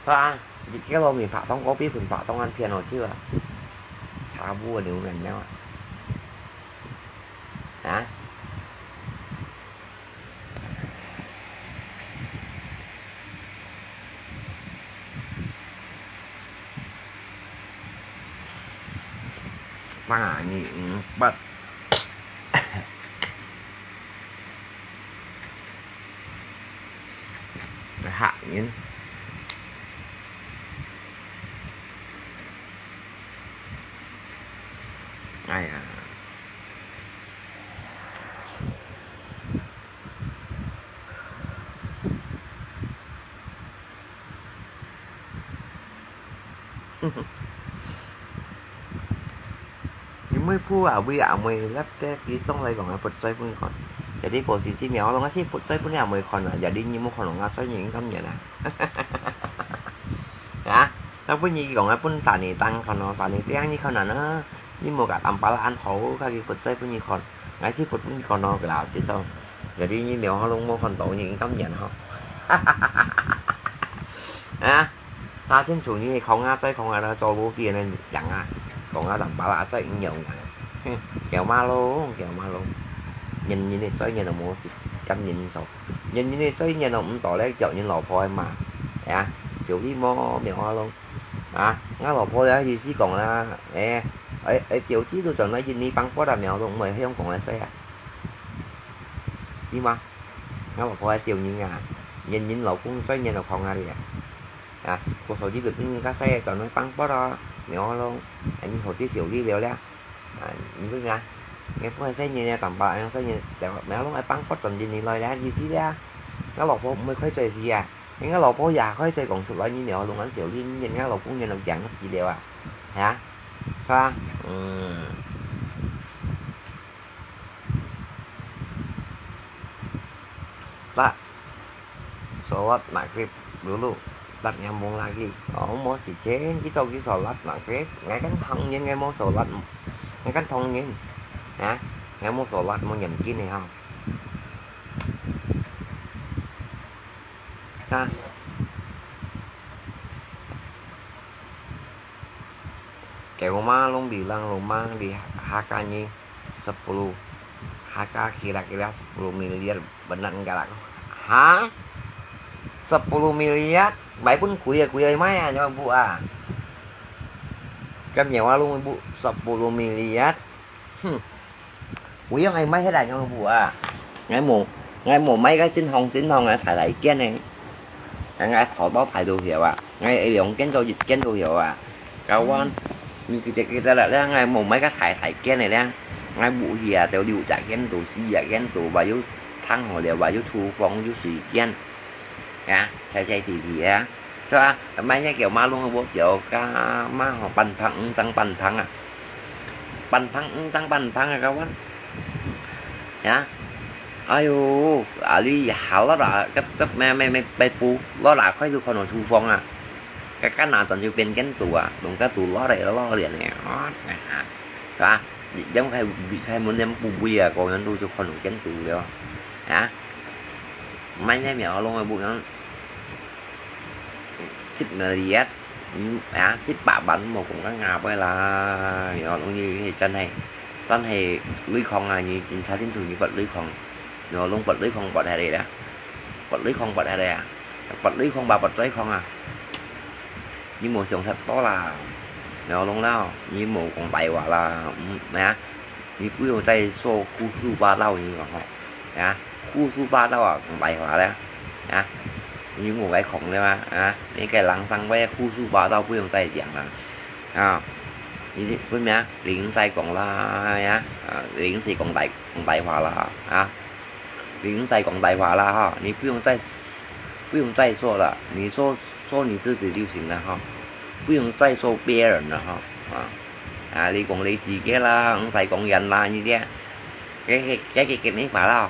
Ta, di ke lo mi pa tong ko pi pun pa tong an pian lo chi ba. Cha bu ni u men ngian. Ha? Ba ngàn nghìn bật. Hạ nghìn. Ai à. 你妹夫啊，為阿妹立得佢送來講啊，不在分看。Jadi posisi你orang ngasih不在分阿妹看啊，jadi你冇看到ngah在你應該面啊。啊，tapi你講啊，分三年當看咯，三年這樣你看啊呢，你冇甲淡巴拉安好，佢不在分你看。 Ngai si put pun kono kela ti so. Jadi ni mèo ha lung mo kon to ni kam nyan ho. Ha? Ta chen chu ni khong a, zai khong a, na zo lu ti na yang a. 講啊，人巴拉嘴毋用啊。哼，狗馬龍，狗馬龍。人人个嘴人都無甘人做，人人个嘴人都毋多咧，叫人老婆个嘛。哎呀，小氣無，貓馬龍。啊，𠊎老婆咧，意思講啦，哎，哎，哎，小氣都轉來印尼幫幫啦，貓龍，毋係香港个事啊。知嘛？𠊎老婆係小人啊，人人老公嘴人都講啊哩啊。 啊，故所以就變較細个轉去放波咯，然後咯，啊，你好啲小力了咧。啊，你明白啊？你不能細人咧，當把人細人，然後攏愛放波轉進你來咧，你知咧。𠊎老婆毋會開嘴時啊，𠊎老婆也開嘴講出來，你然後攏恁小力，你𠊎老公人都驚死了啊，係啊，係吧？嗯。 Pak, sholat maghrib dulu, Pak nyambung lagi. Oh, mau si Chen, kita kita sholat maghrib. Ngai kan thong nyen, ngai mau sholat, ngai kan thong nyen. Ha? Ngai mau sholat, mau nyam kin ni ha. Ha? Kayak rumah long bilang rumah di Hakka ni. Sepuluh. Hakka kira-kira sepuluh miliar, benar enggak lah? Ha? Sepuluh miliar? Bai pun kuya-kuya mai ah, nyawa bu ah. Kan nyawa lu bu sepuluh miliar. Hmm. Kuya ngai mai hết ah, nyawa bu ah. Ngai mu, ngai mu mai cái xin hong, xin hong ah, thải thải kiên eh. Ngai thọ to thải tu hiểu à. Ngai ai lióng kiên to yit kiên tu hiểu à. Kawan, ni kita kita lah, lah ngai mu mai ka thải thải kiên này lah. Ngai bu hia teo liu ja kiên tu, si ja kiên tu, ba yu thang ho liao, ba yu thu phong, yu sui kiên. Ya, chai chai ti ti ya. Cho à, mai ngai kiểu ma lung bu kiểu ka ma ho pan thang, sang pan thang à. Pan thang, sang pan thang à, kawan. Ya. Ayo, ali halal ah, kep kep me me me pe pu, lo la khoi tu khon thu phong ah. Ka ka na ton ju pen ken tu ah, dong ka tu lo re lo re ne. Ka, jam khai bi khai mun nem pu bui ah, ko yan tu ju khon ken tu le. Ha? Mai ne mi lo bu yan. Sip na liat. À, sip ba ban mo kong ka nga pai la. Yo, lu ni he chân he. Chân he lui khong à, ni chính xác chính chủ ni bật lui khong. Yo, lung bật lui khong bật he đấy đó. Bật lui khong bật he đấy à. Bật lui khong ba bật lui khong à. Ni mo siang sat to la. Yo, lung lao. Ni mo kong pai wa la. Ừm, nè. 你不用再说胡说八道，你讲吼，啊，胡说八道啊，讲白话了，啊，你莫该讲了嘛，啊，你该人生个胡说八道不用再讲了，啊，你分明零在讲啦呀，啊，零是讲白讲白话啦，啊，零在讲白话啦哈，你不用再不用再说了，你说说你自己就行了哈，不用再说别人了哈，啊。 啊，你讲你自己啦，毋使讲人啦，你知啊？这个这个给你法了，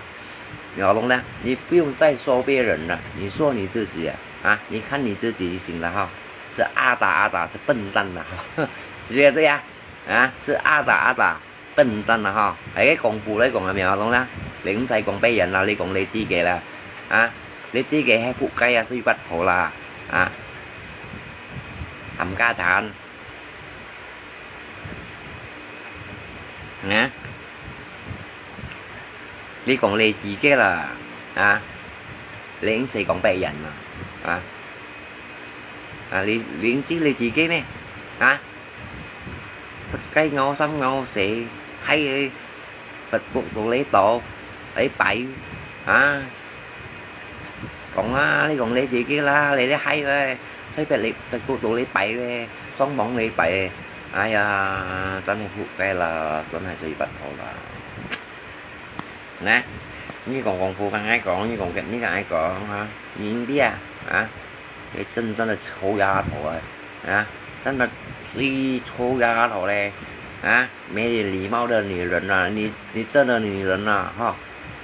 你好懂了？你不用再说别人了，你说你自己啊，啊，你看你自己就行了哈。是阿达阿达是笨蛋了哈，对不对啊？啊，是阿达阿达笨蛋了哈。哎，功夫来讲啊，明白懂了？你毋使讲别人啦，你讲你自己啦，啊，你自己还不该啊，睡不好啦，啊，冚家产。 啊，你讲你自己啦，啊，你毋使讲别人啦，啊，啊，你你毋知你自己咩？啊，不该咬三咬四，还有不不不你倒，你摆，啊。 讲啊，你讲你自己啦，你你嗨咧，随便你，Facebook到你摆咧，上网你摆咧，哎呀，真系仆街啦，真系最不好啦。呢，你讲功夫跟我讲，你讲你跟我讲哈，你India啊，你真正的臭丫头啊，啊，真的最臭丫头嘞，啊。 没有礼貌的女人啊，你你这样的女人啊，哈，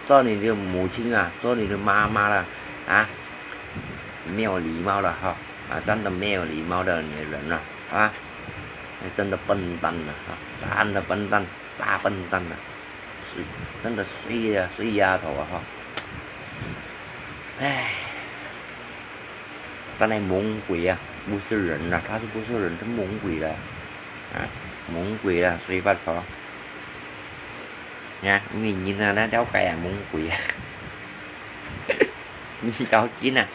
做你的母亲啊，做你的妈妈了，啊，没有礼貌了哈，啊，真的没有礼貌的女人了，啊，真的笨蛋了，啊，真的笨蛋，大笨蛋了，是真的衰呀，衰丫头啊哈，唉。 但系猛鬼啊，不是人啊，他是不是人？是猛鬼了啊！猛鬼啦，水發婆。呀，你人啊，那了解啊，猛鬼啊。你搞緊啊。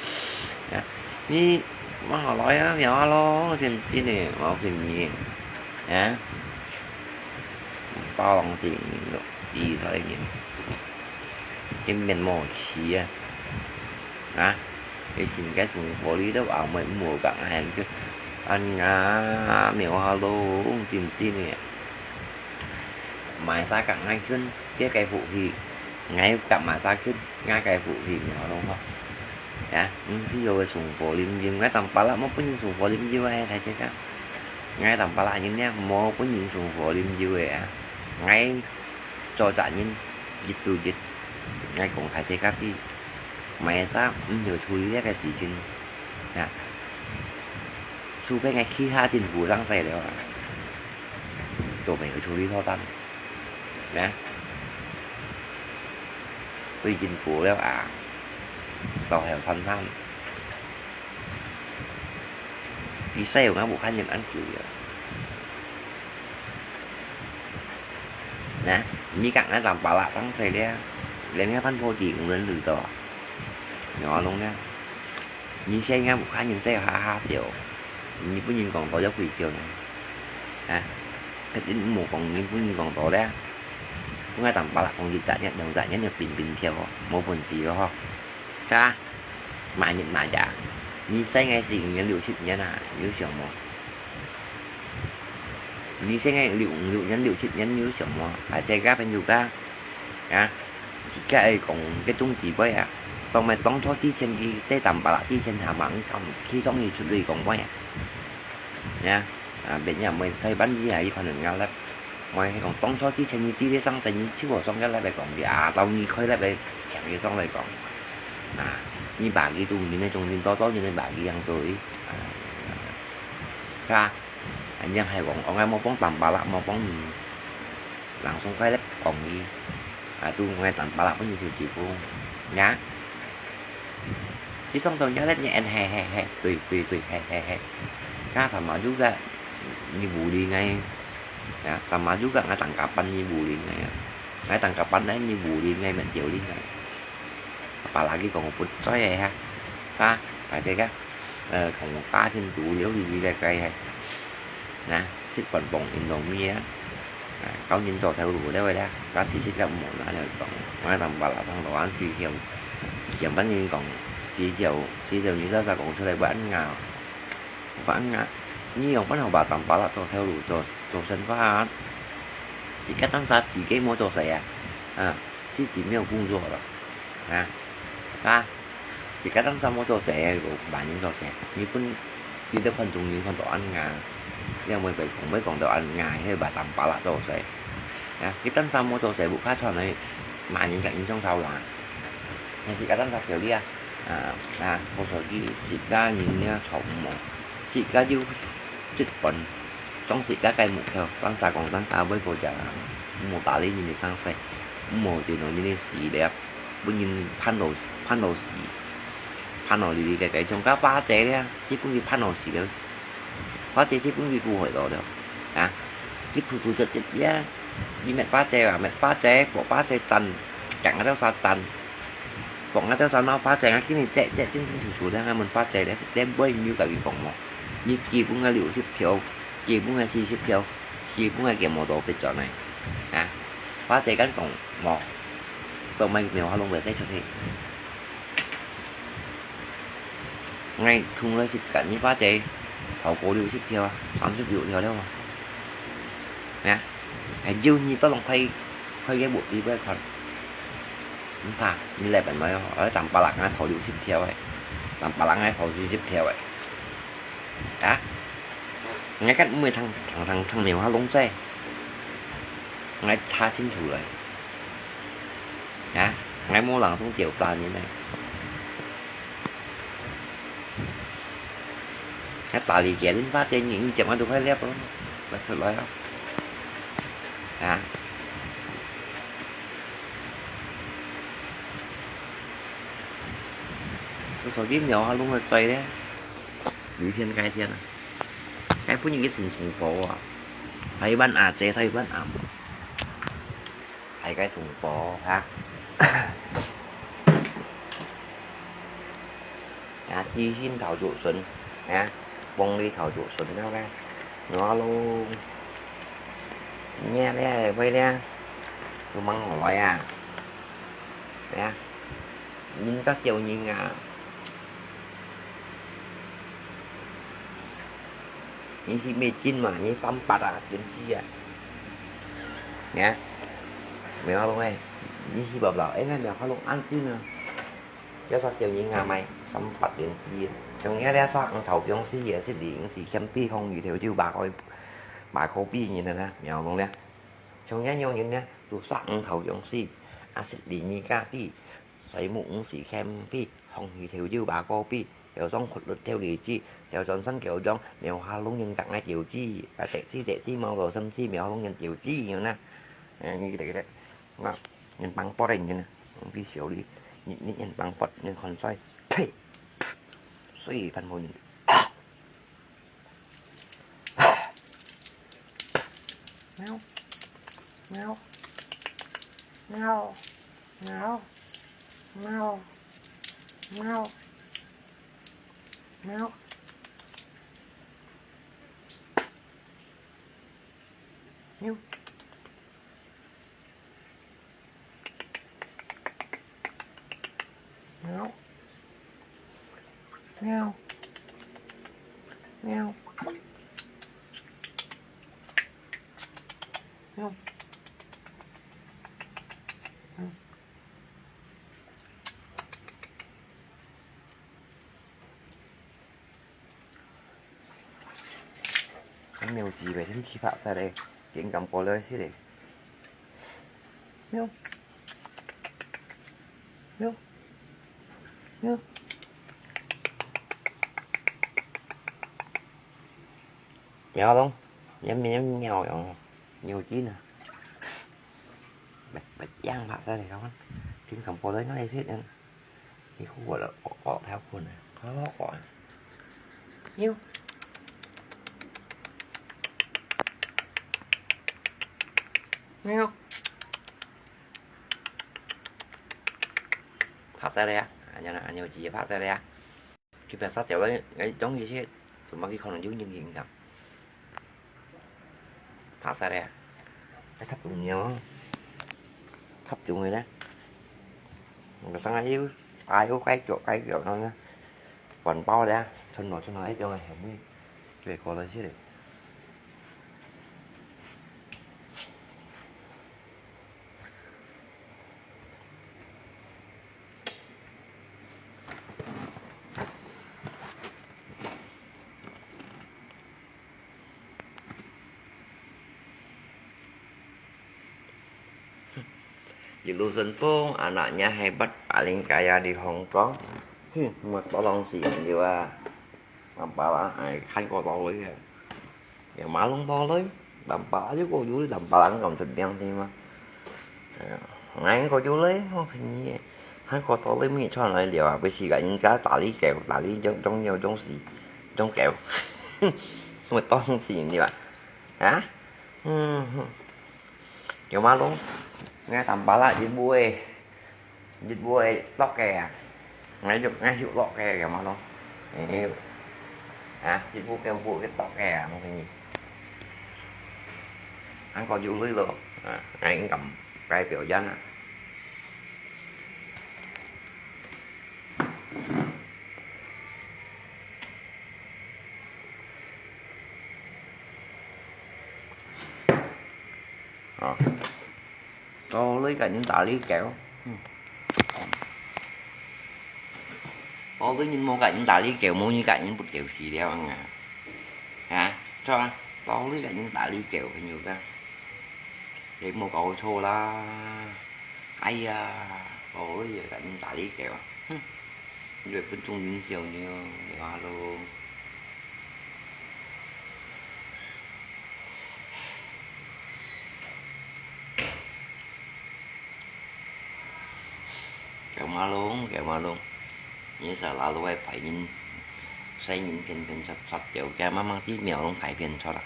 呀，你，我好來啊，苗啊咯，真真的，我跟你，呀，包容性，理财人，真面目奇啊。啊，你新个生活里头啊，没，没讲，哎，就，哎呀，苗啊咯，真真的。 買啥甲𠊎近，這个福氣，𠊎甲買啥近，𠊎个福氣，你好懂吼？呀，毋需要个生活啉酒，𠊎淡薄仔無分人生活啉酒个，大姐家。𠊎淡薄仔人呢，無分人生活啉酒个啊。𠊎做責任，一對一，𠊎講大姐家知，買啥毋要處理這个事情，呀。除非𠊎其他政府上勢了啊。 都没有处理妥当。呢？最近过了啊，到还有谈谈。你使用啊，无看见安久了。呢？你讲俺淡薄仔当衰了，连个半坡地无人知道啊。你话弄呢？ 你现在武汉人在哈哈笑，你不能讲到要回掉呢。啊，肯定无讲你不能讲到了。我讲淡薄仔讲一隻月、两隻月就平平跳哦，无本事哦吼。是吧？慢一慢呀，你现在是五年六七年啊，有想无？你现在六五六年六七年有想无？还在家朋友家？ 啊，自家个讲，个种智慧啊，当咩当初之前佢在淡薄仔之前，还蛮敢去上去出去讲话啊。呀，啊，别人也没在班里啊，一般人家来，我讲当初之前你弟弟上身，你就好上个来讲的啊，到你开来个强烈上来讲，啊，你把佢都你那种人多少人的把佢养做的，啊，是吧？ 恁樣還講，我愛莫講淡薄啦，莫講，嗯，人送快樂講佢，啊，都愛淡薄啦，分你小地方，呀。你送到家咧，你按嘿嘿嘿，對對對，嘿嘿嘿。Kah sama juga，你無理𠊎，ya，sama juga，𠊎tanggapan你無理𠊎啊，𠊎tanggapan咧，你無理𠊎，乜條理𠊎。Apalagi講不在个哈，啊，大家个。 呃，同家庭主流个个个个，那，食飯飯in容易啊。啊，教人做頭路了个啦，假使食个無那了講，我淡薄啦，當老人需要，上班人講，需要，需要你早早講出來，不然啊，不然啊，你用辦法把淡薄啦做頭路，做，做生活啊，自家當下自己無做事啊，啊，自己沒有工作了，啊，啊。 自家當下無做事，無萬人做事。日本，你都看中人看到恁樣，你莫講，莫講到恁樣，迄把淡薄啦做事。啊，佢當下無做事，無拍算个，萬人甲人上頭啦。但是自家當下少啲啊，啊，啊，我所以自家人呢，錯誤哦，自家有積本，總是自家个目標，當下講當下，莫過講，莫打理人个生死，莫電腦人个事業。 分人騙到，騙到死，騙到離離開開。像个花姐咧，即分佢騙到死了。花姐即分佢顧害到了，啊，佢突突突突呀，佢搣花姐啊，搣花姐，剝花姐蛋，夾啊條沙蛋，剝啊條沙腦花姐啊，今日這這清清楚楚咧，問花姐咧，連尾你有甲佢講無？你基本个六十條，基本个四十條，基本个佢無到別轉來，啊，花姐敢講無？ 都莫苗下攏會使出去。𠊎從來識甲你花姐，頭過六十條啊，三十六條了啊。啊，還有你到攏開，開个無地位看。毋怕，你來本來哦，愛淡薄人啊頭六十條个，淡薄人啊頭四十條个。啊，𠊎看毋會通，通，通，通苗下攏在，𠊎查清楚來。 啊，𠊎無人送條單人呢。啊，打理佢，恁花姐，你，你點下都快粒咯，快出來啊。啊。我手機苗下攏會追咧，有一天改天啊，該分你个心情好啊。台灣阿姐，台灣阿姆，大家同胞哈。啊，地心頭就順，啊，風裡頭就順了咧。我咯，你咧，喂咧，有忙來啊？啊，人家小人啊。 你是咩金嘛？你三八啊，金子啊？呀，苗龍哎，你是寶寶，哎，那苗龍安金啊？要啥小人啊，買三八金子啊？像你這啥紅頭公司也是零是欠比紅魚頭就八个，八个比人的呢，苗龍呢？像你樣人呢，都啥紅头公司，啊，是零你家己，所以木五是欠比。 紅魚頭就八个比，有種屈率跳里子，有種新九種，苗下龍人格个條子，啊，特子特子，毛个甚至苗龍人條子，有呢。哎，你个个，啊，人帮波的人呢，比小李，你，你人帮波，人看衰，呸，水分无人。 喵，喵，喵，喵，喵，喵，喵，喵。 喵。喵。喵。喵。喵。 鳥子咩，天氣白晒咧，緊咁過來先咧。喵，喵，喵，喵咯，一面喵樣，鳥子呢？白白樣白晒咧，看，緊咁過來，𠊎來先。 你哭了，我我才哭呢，好好哭啊。喵。喵。拍晒了呀，俺家俺家鸡拍晒了呀。这边杀掉了，哎，东西去，怎么去可能就硬硬的。 拍晒咧，還插中了，插中个咧。我上來又，哎呦，該腳該腳，然後呢，管包咧，伸落伸落，一種个香味，對，過來去咧。 一路順風，anak-nya hebat, paling kaya di Hong Kong. Huh, mua tolong si India. Apa lah, ai, kan ko tolong ya. Ya, malung tolong, dampa aja ko yuli, dampa lang kam sedang di ma. Ngai ko yuli, oh, ni. Han ko tolong mi chon lai liao, apa si ka inka tali keu, tali jong, jong, jong, jong si, jong keu. Mua tolong si India. Ha? Hmm. Kiau malung, ngai tampalak jit bu e. Jit bu e tok ke a. Ngai juk, ngai juk lok ke kiau malung. Eh. Ha, jit bu ke bu ke tok ke a, mungkin ni. Ang ko juk lui lo. Ha, ngai ngam kai piao yan a. Hả? Có lấy cả những tả lý kéo. Có lấy những mua cả những tả lý kéo, mua như cả những bột kéo xì đeo ăn à. Hả? Cho, có lấy cả những tả lý kéo cái nhiều ta. Để mua cầu thô la. Ai da, có lấy cả những tả lý kéo. Hưm. Yue pun chung yun siu niu, niu a lo. Kiau malung, kiau malung. Ni sa la lo ai pai yin. Sai yin pian pian chot chot kiau, kiau ma mang chi miao long kai pian chot a.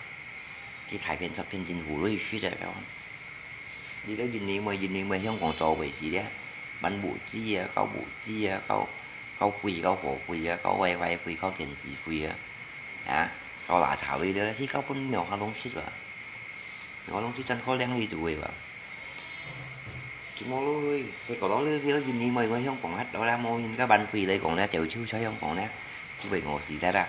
去大片、小片真好來食个，你兜印尼妹、印尼妹香港做會死咧，扮無知啊，搞無知啊，搞，搞鬼、搞火鬼啊，搞歪歪鬼、搞電視鬼啊，啊，搞垃圾个，去搞分苗下弄食啊，苗下弄食真可憐你做个吧。佢無落去，佢講落去，佢印尼妹妹香港核到啦，無人家扮鬼來講咧，就就在香港咧，就會餓死得啦。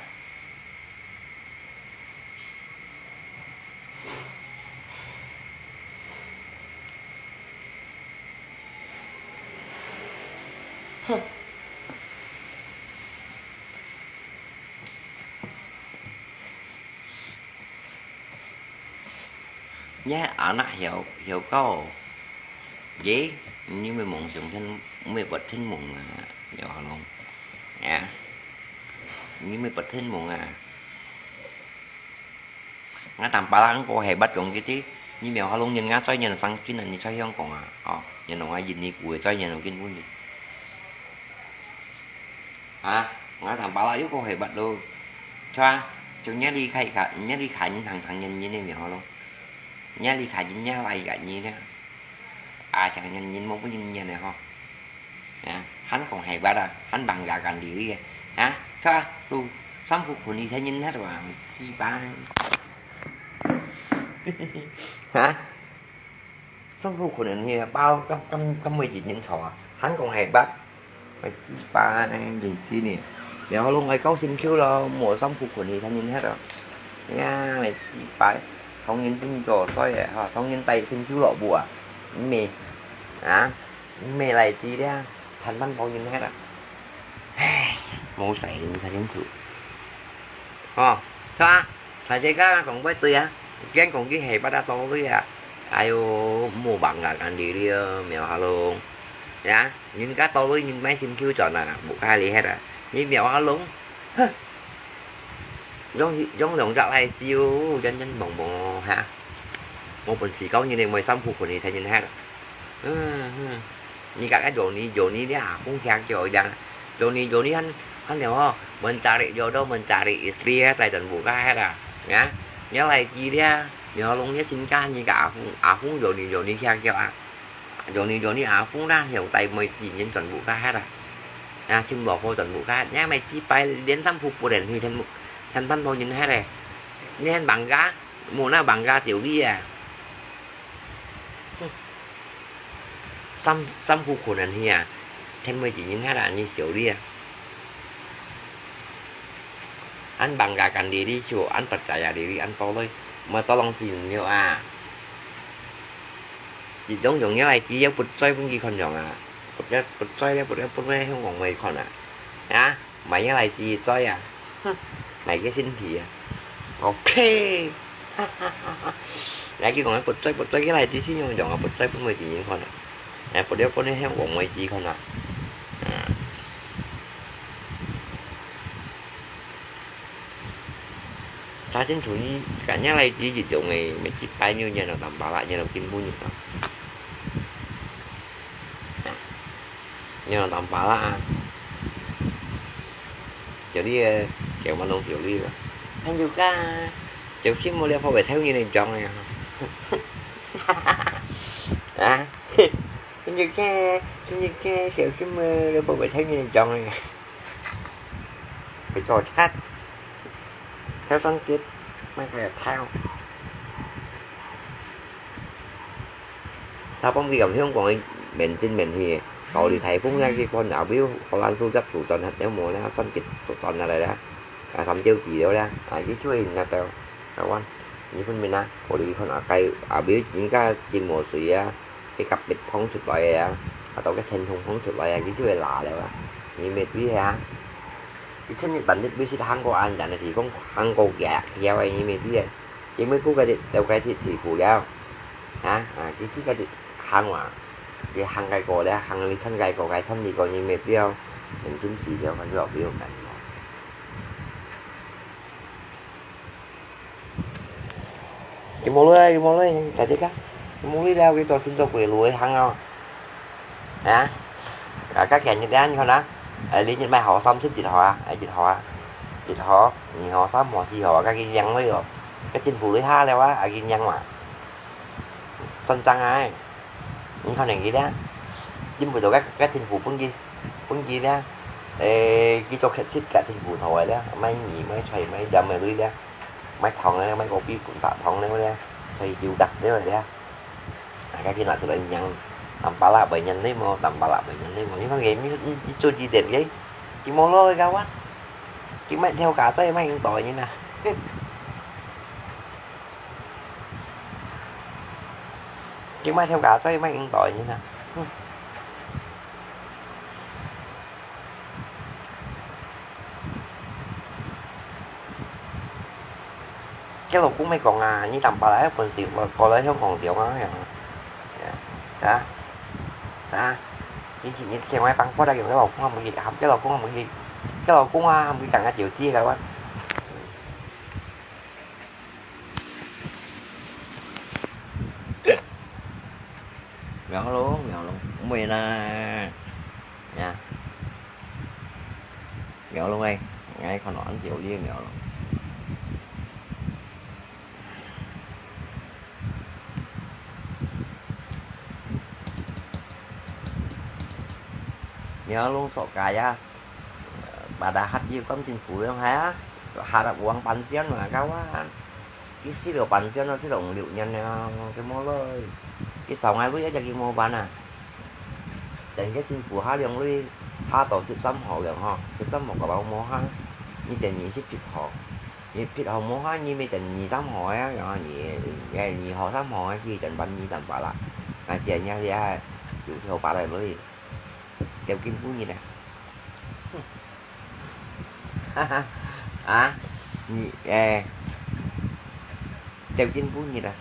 Nhé anak hiau, hiau kau. Ye, ini memang sungkan, memang betul mung, ya, halong. Ya. Ini memang betul mung, ah. Ngã tàm pá lăng kô hè bắt dòng cái tí, như mèo halong nhân ngã chói nhân sang kin, nhân chói hiong kong à. Ồ, nhân nông ai yin ni kùi chói nhân nông kin bún. Hả? Ngã tàm pá lăng yuk kô hè bắt đô. Chua, chúng nhá đi khai khả, nhá đi khai nhân thằng thằng nhân như này mèo halong. Nhá đi khai nhân nhá lai gạ như thế. À, chẳng nhân nhìn mông bún nhân nhân này ho. Hả? Hăn kong hè bắt à, hăn bằng gạ gắn đi đi. Hả? Chua, tu, sắm khu khu ni thế nhân hết rồi, chi ba. Hả? Sắm khu khu ni bao căm, căm, căm mười chín nhân số à? Hăn kong hè bắt. Mày chi ba này, đừng chi nè. Nếu không ai câu xin kêu là mua sắm khu khu ni thế nhân hết rồi. Nha, mày chi ba. Thông nhân tin cho soi à, ha, thông nhân tay xin kêu lọ bùa. Mày. Hả? Mày lại chi đấy, thành văn bao nhiêu hết à? Ai, mô tải thì sao chính phủ. Ồ, sao à? Phải thế các con quay tươi à? Kén con cái hè bắt đã to tươi à? Ai ô, mô bằng cả ăn đi đi, mèo halong. Ya, nhưng các to tươi nhưng máy xin kêu chọn à, bộ khai lý hết à? Nhưng mèo halong. Hơ. Giống, giống lòng dạo này chiêu, chân chân bồng bồng hả? Một phần xì câu như này mười sáu phút của này thấy nhìn hết à? Ni kak Johnny, Johnny dia, hung hiang kio dang. Johnny, Johnny han, han nèo ho, mencari jodoh, mencari istri ya, tai dan buka ya da. Ya, nya lai chi dia, nèo long nya sin ka ni ka ahung, ahung Johnny, Johnny hiang kio a. Johnny, Johnny ahung da, hiau tai mei chi nyen dan buka ya da. Ya, chim lo ho dan buka, nya mei chi pai, lien sam pu pu den hi, then, then pan ho nyen ha de. Nyen bang ga, mu na bang ga, tiểu丽啊。 Sam, sam khu khu nan hia, then mui chỉ nhìn hết là như xíu đi à. Ăn bằng gà cắn đi đi chùa, ăn bật trái à đi đi, ăn to lơi, mà to lòng xin nhiều à. Chỉ giống giống như này, chỉ giống bật xoay vẫn ghi còn giống à. Bật cái, bật xoay đấy, bật cái, bật cái không còn mười còn à. Hả? Mày nhớ lại chi choi à? Mày cái xin thì à? Ok. Lại cái còn bật choi, bật choi cái này tí xin nhung dòng à, bật choi bật mười tí nhìn con à. Này, bật đéo con này heo của mười tí con à. À. Ta chính chủ ý, cả nhớ lại tí gì dòng này, mấy chi pai như nhà nào tầm bảo lại, nhà nào kim bu như tao. Nyo tông pala. Jadi, eh, kéo mà nông xíu đi rồi. Anh Duka, kéo khi mua liao phô bể theo như này chọn này hả? Hả? Anh Duka, anh Duka, kéo khi mua liao phô bể theo như này chọn này. Phải cho chat. Theo sáng kiếp, mày phải theo. Ta bóng đi gặm hiếu còn mền xin mền thì, cậu đi thầy phúng ngay cái con ảo biếu, cậu lan su chắc thủ tròn hạt nhéo mùa nè, son kịch thủ tròn là đây đó. À, sắm chiêu chỉ đó đó. À, cái chuối là tao, tao quan. Như phun mình á, cậu đi con ảo cây, ảo biếu chính cái chim mùa suy á, cái cặp bịt không chụp lại á, à, tao cái sen thùng không chụp lại á, cái chuối là đó á. Như mệt tí hả? Cái chân Nhật Bản Nhật Bản xịt hàng có ăn, chẳng là chỉ không hàng có gạ, kéo ấy như mệt tí á. Chỉ mới cú cái, đâu cái thịt thì phủ đó. Hả? À, cái xịt cái thịt hàng mà. Cái hàng cái cổ đấy, hàng lý chân cái cổ cái chân thì có như mệt tí không? Mình xin xỉ cho con dọc đi không cần. Cái mô lưới, cái mô lưới, cái gì cả? Cái mô lưới đâu, cái trò xin cho quỷ lùi hàng không? Hả? À, các kẻ Nhật Bản không đó? Ấy, lý Nhật Bản họ xăm xếp dịch họ à? Ấy, dịch họ à? Dịch họ, nhị họ xăm họ xì họ, các cái giang mới rồi. 該政府來下了啊，啊，佢仰嘛？斷正啊，你看人佢咧，因為到該，該政府分佢，分佢咧，誒，佢做客食个政府頭个咧，買米、買菜、買鹽个鐳咧，買糖个咧，買果子、分白糖个咧，所以就得了咧。啊，該佢拿出來仰，淡白啦，賣人鐳無，淡白啦，賣人鐳無。你看佢，你，你，你做幾點个？佢無落去个哇？佢買條街仔賣五袋人啊！佢買條街仔賣五袋人啊！哼！佢老公乜講啊，你淡白啦，有本事過來香港做啊，樣啊，啊，啊，你，你，你千萬放過來，佢老公啊，佢，佢老公啊，佢，佢老公啊，佢講啊，就知个哇。苗龍，苗龍，毋會啦，呀。 苗龍哎，𠊎看到恁久了苗龍。苗龍說該呀，pada hat有感情苦了還啊，hat uang pension嘛，kawan。佢死了半仙了，死了五六年了，佢無來。佢收𠊎鐳，一隻佢無還啊。等佢政府下量鐳，下到十三號了吼，十三號个包無下，你等二十七號，二十七號無下，你咪等二三號啊，然後你，哎，二號、三號啊，佢等還你等法啦。啊，這樣你還有條法來鐳，要緊不你呢。 哈哈，啊，你，哎，掉進步你了。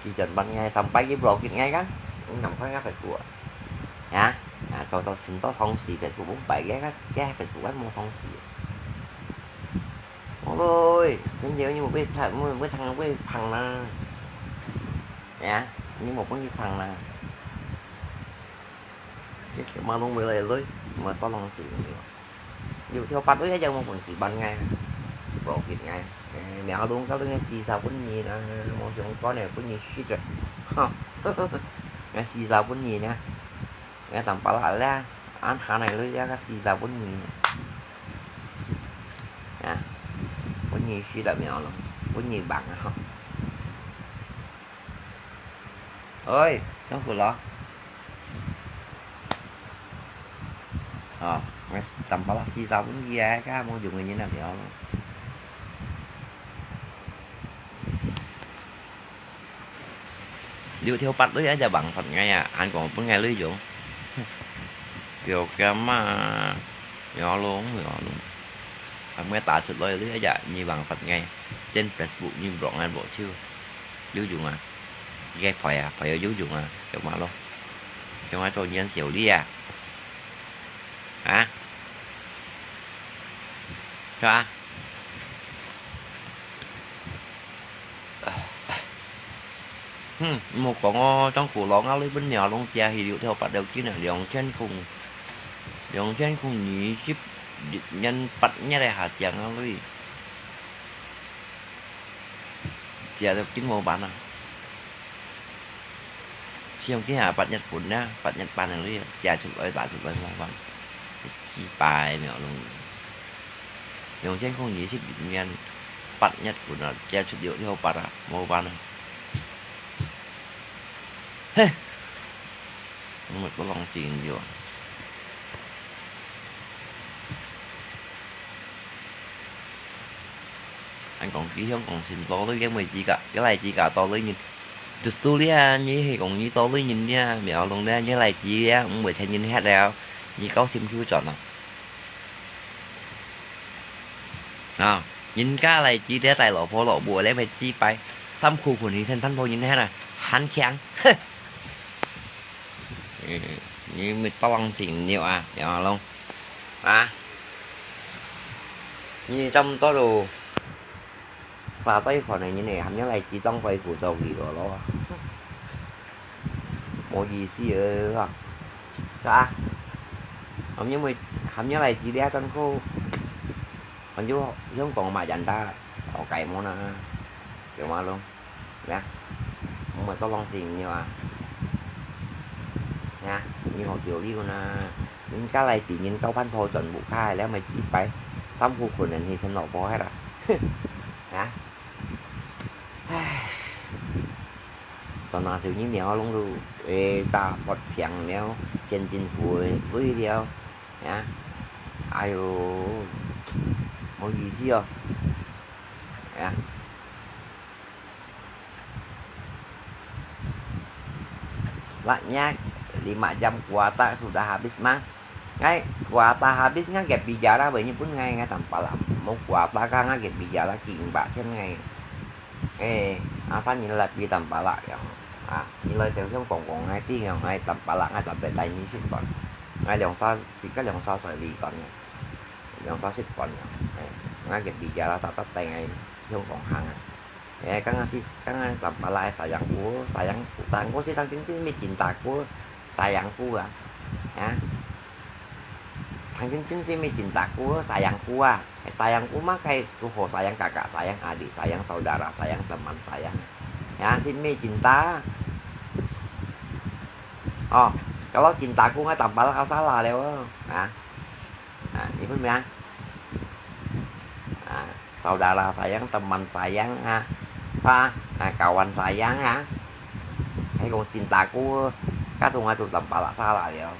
Di John Ban ngai sampai di blokir ngai kan? Nang kau ngapa gua? Ya, nah, kau tahu sentuh songsi Facebook bung pai dia kan? Dia Facebook kan mau songsi. Ôi, kan dia ni mau pai thang, mau pai thang, mau pai phang na. Ya, ni mau pai phang na. Cái kiểu mà luôn mới lại lưới, mà to lòng xỉu nhiều. Nhiều theo bắt lưới hay chẳng một phần xỉ ban ngày. Bỏ kịp ngày. Ê, mẹ họ đúng các lưới ngày xì sao cũng nhìn, à, một chúng con này cũng nhìn shit rồi. Hơ. Ngày xì sao cũng nhìn nha. Ngày tầm pá lại là, ăn há này lưới ra các xì sao cũng nhìn. À, cũng nhìn shit là mẹ họ luôn. Cũng nhìn bằng hả? Ôi, nó vừa lo. Ờ, mày tầm bá lắc xì sao cũng gì á, các mô dùng như thế nào thì nó. Liu thiau pat lui aja bang phật ngai à, an kong pun ngai lui dùng. Kiểu kia mà, yo lung, yo lung. Ang mê ta chut loi lui aja, nyi bang phật ngai. Trên Facebook nyi blog ngai blog chiu. Liu dùng à. Ghe phòi à, phòi liu dùng à, kiểu mà lô. Kiểu mà trò nhiên xỉu li à. Hả? Cho à? Hm, một con, ơ, trong khu lò ngao lui bên mèo lông chia hì liu theo bắt đầu chín là 两千空, 两千空二十日元八日的下降啊lui. Chia được chín màu bán à. Siung kia pat Nhật Bản na, pat Nhật Bản na lui, chia chụp ơi, ba chụp ơi màu bán. Chi pai mèo lông. Yung chen không nhị sip ngan, pat Nhật Bản na, chia chụp điệu điệu pat à, màu bán à. Hê. Mày có lòng tin điệu. Anh còn kỹ không còn xin to lui cái mày chỉ cả, cái này chỉ cả to lui nhìn. Tụt tu lia, nyi hì kông nyi to lui nhìn lia, mèo lông lia, nyi lai chi lia, ung bưởi thèn nhìn hét lèo, nyi cao sim khiu chọn à. À, nhìn cá lai chi lia tai lỏ phô lỏ bùa lia mày chi pai, sam khu khu nhi thèn thăn phô nhìn hét à, hán khiang. Nyi mày to lăng chỉnh nhiều à, mèo lông. À. Nyi chăm to đồ. Xa tay khỏi này như này, hàm nhớ này chỉ trong quay phủ dầu gì đó lo. Mô gì xí ơ à. Sa. Hàm nhớ mày, hàm nhớ này chỉ đeo trong khô. 反正香港嘛，人家好改么呢，有吗咯？呀，我们都忘记你啊，呀，你好小六呢，人家来几年交班头转屋下，了没几百，三副可能去跟老婆害了，呀，唉，转那小年苗弄到，诶，大发病了，见政府的累了。 呀，哎哟，无意思哦。Ya. Laknya lima jam kuota sudah habis, Mang. Ngai kuota habis ngai ke bicara banyak pun ngai ngai tanpa lah. Mau kuota ka ngai ke bicara king ba chen ngai. Eh, asal你來比淡薄啦樣。啊，你來到香港講，𠊎知樣，𠊎淡薄啦，𠊎特別帶你食飯。𠊎兩三，自家兩三歲離開个，兩三食飯个。哎，𠊎个比較啦，特特帶𠊎香港行啊。哎，剛剛是，剛剛淡薄啦，sayangku，sayang，sayangku是當真真，你真大哥，sayangku啊，啊。 Tang cin-cin si mi cintaku, sayangku ah. Sayangku mah kai tuho sayang kakak, sayang adik, sayang saudara, sayang teman, sayang. Ya, si mi cinta. Oh, kalau cintaku nggak tampal kau salah leo. Ah. Ah, ibu ya. Ah, saudara sayang, teman sayang, ah. Pa, ah, kawan sayang, ah. Hai kong cintaku, kadung atu tampal salah leo.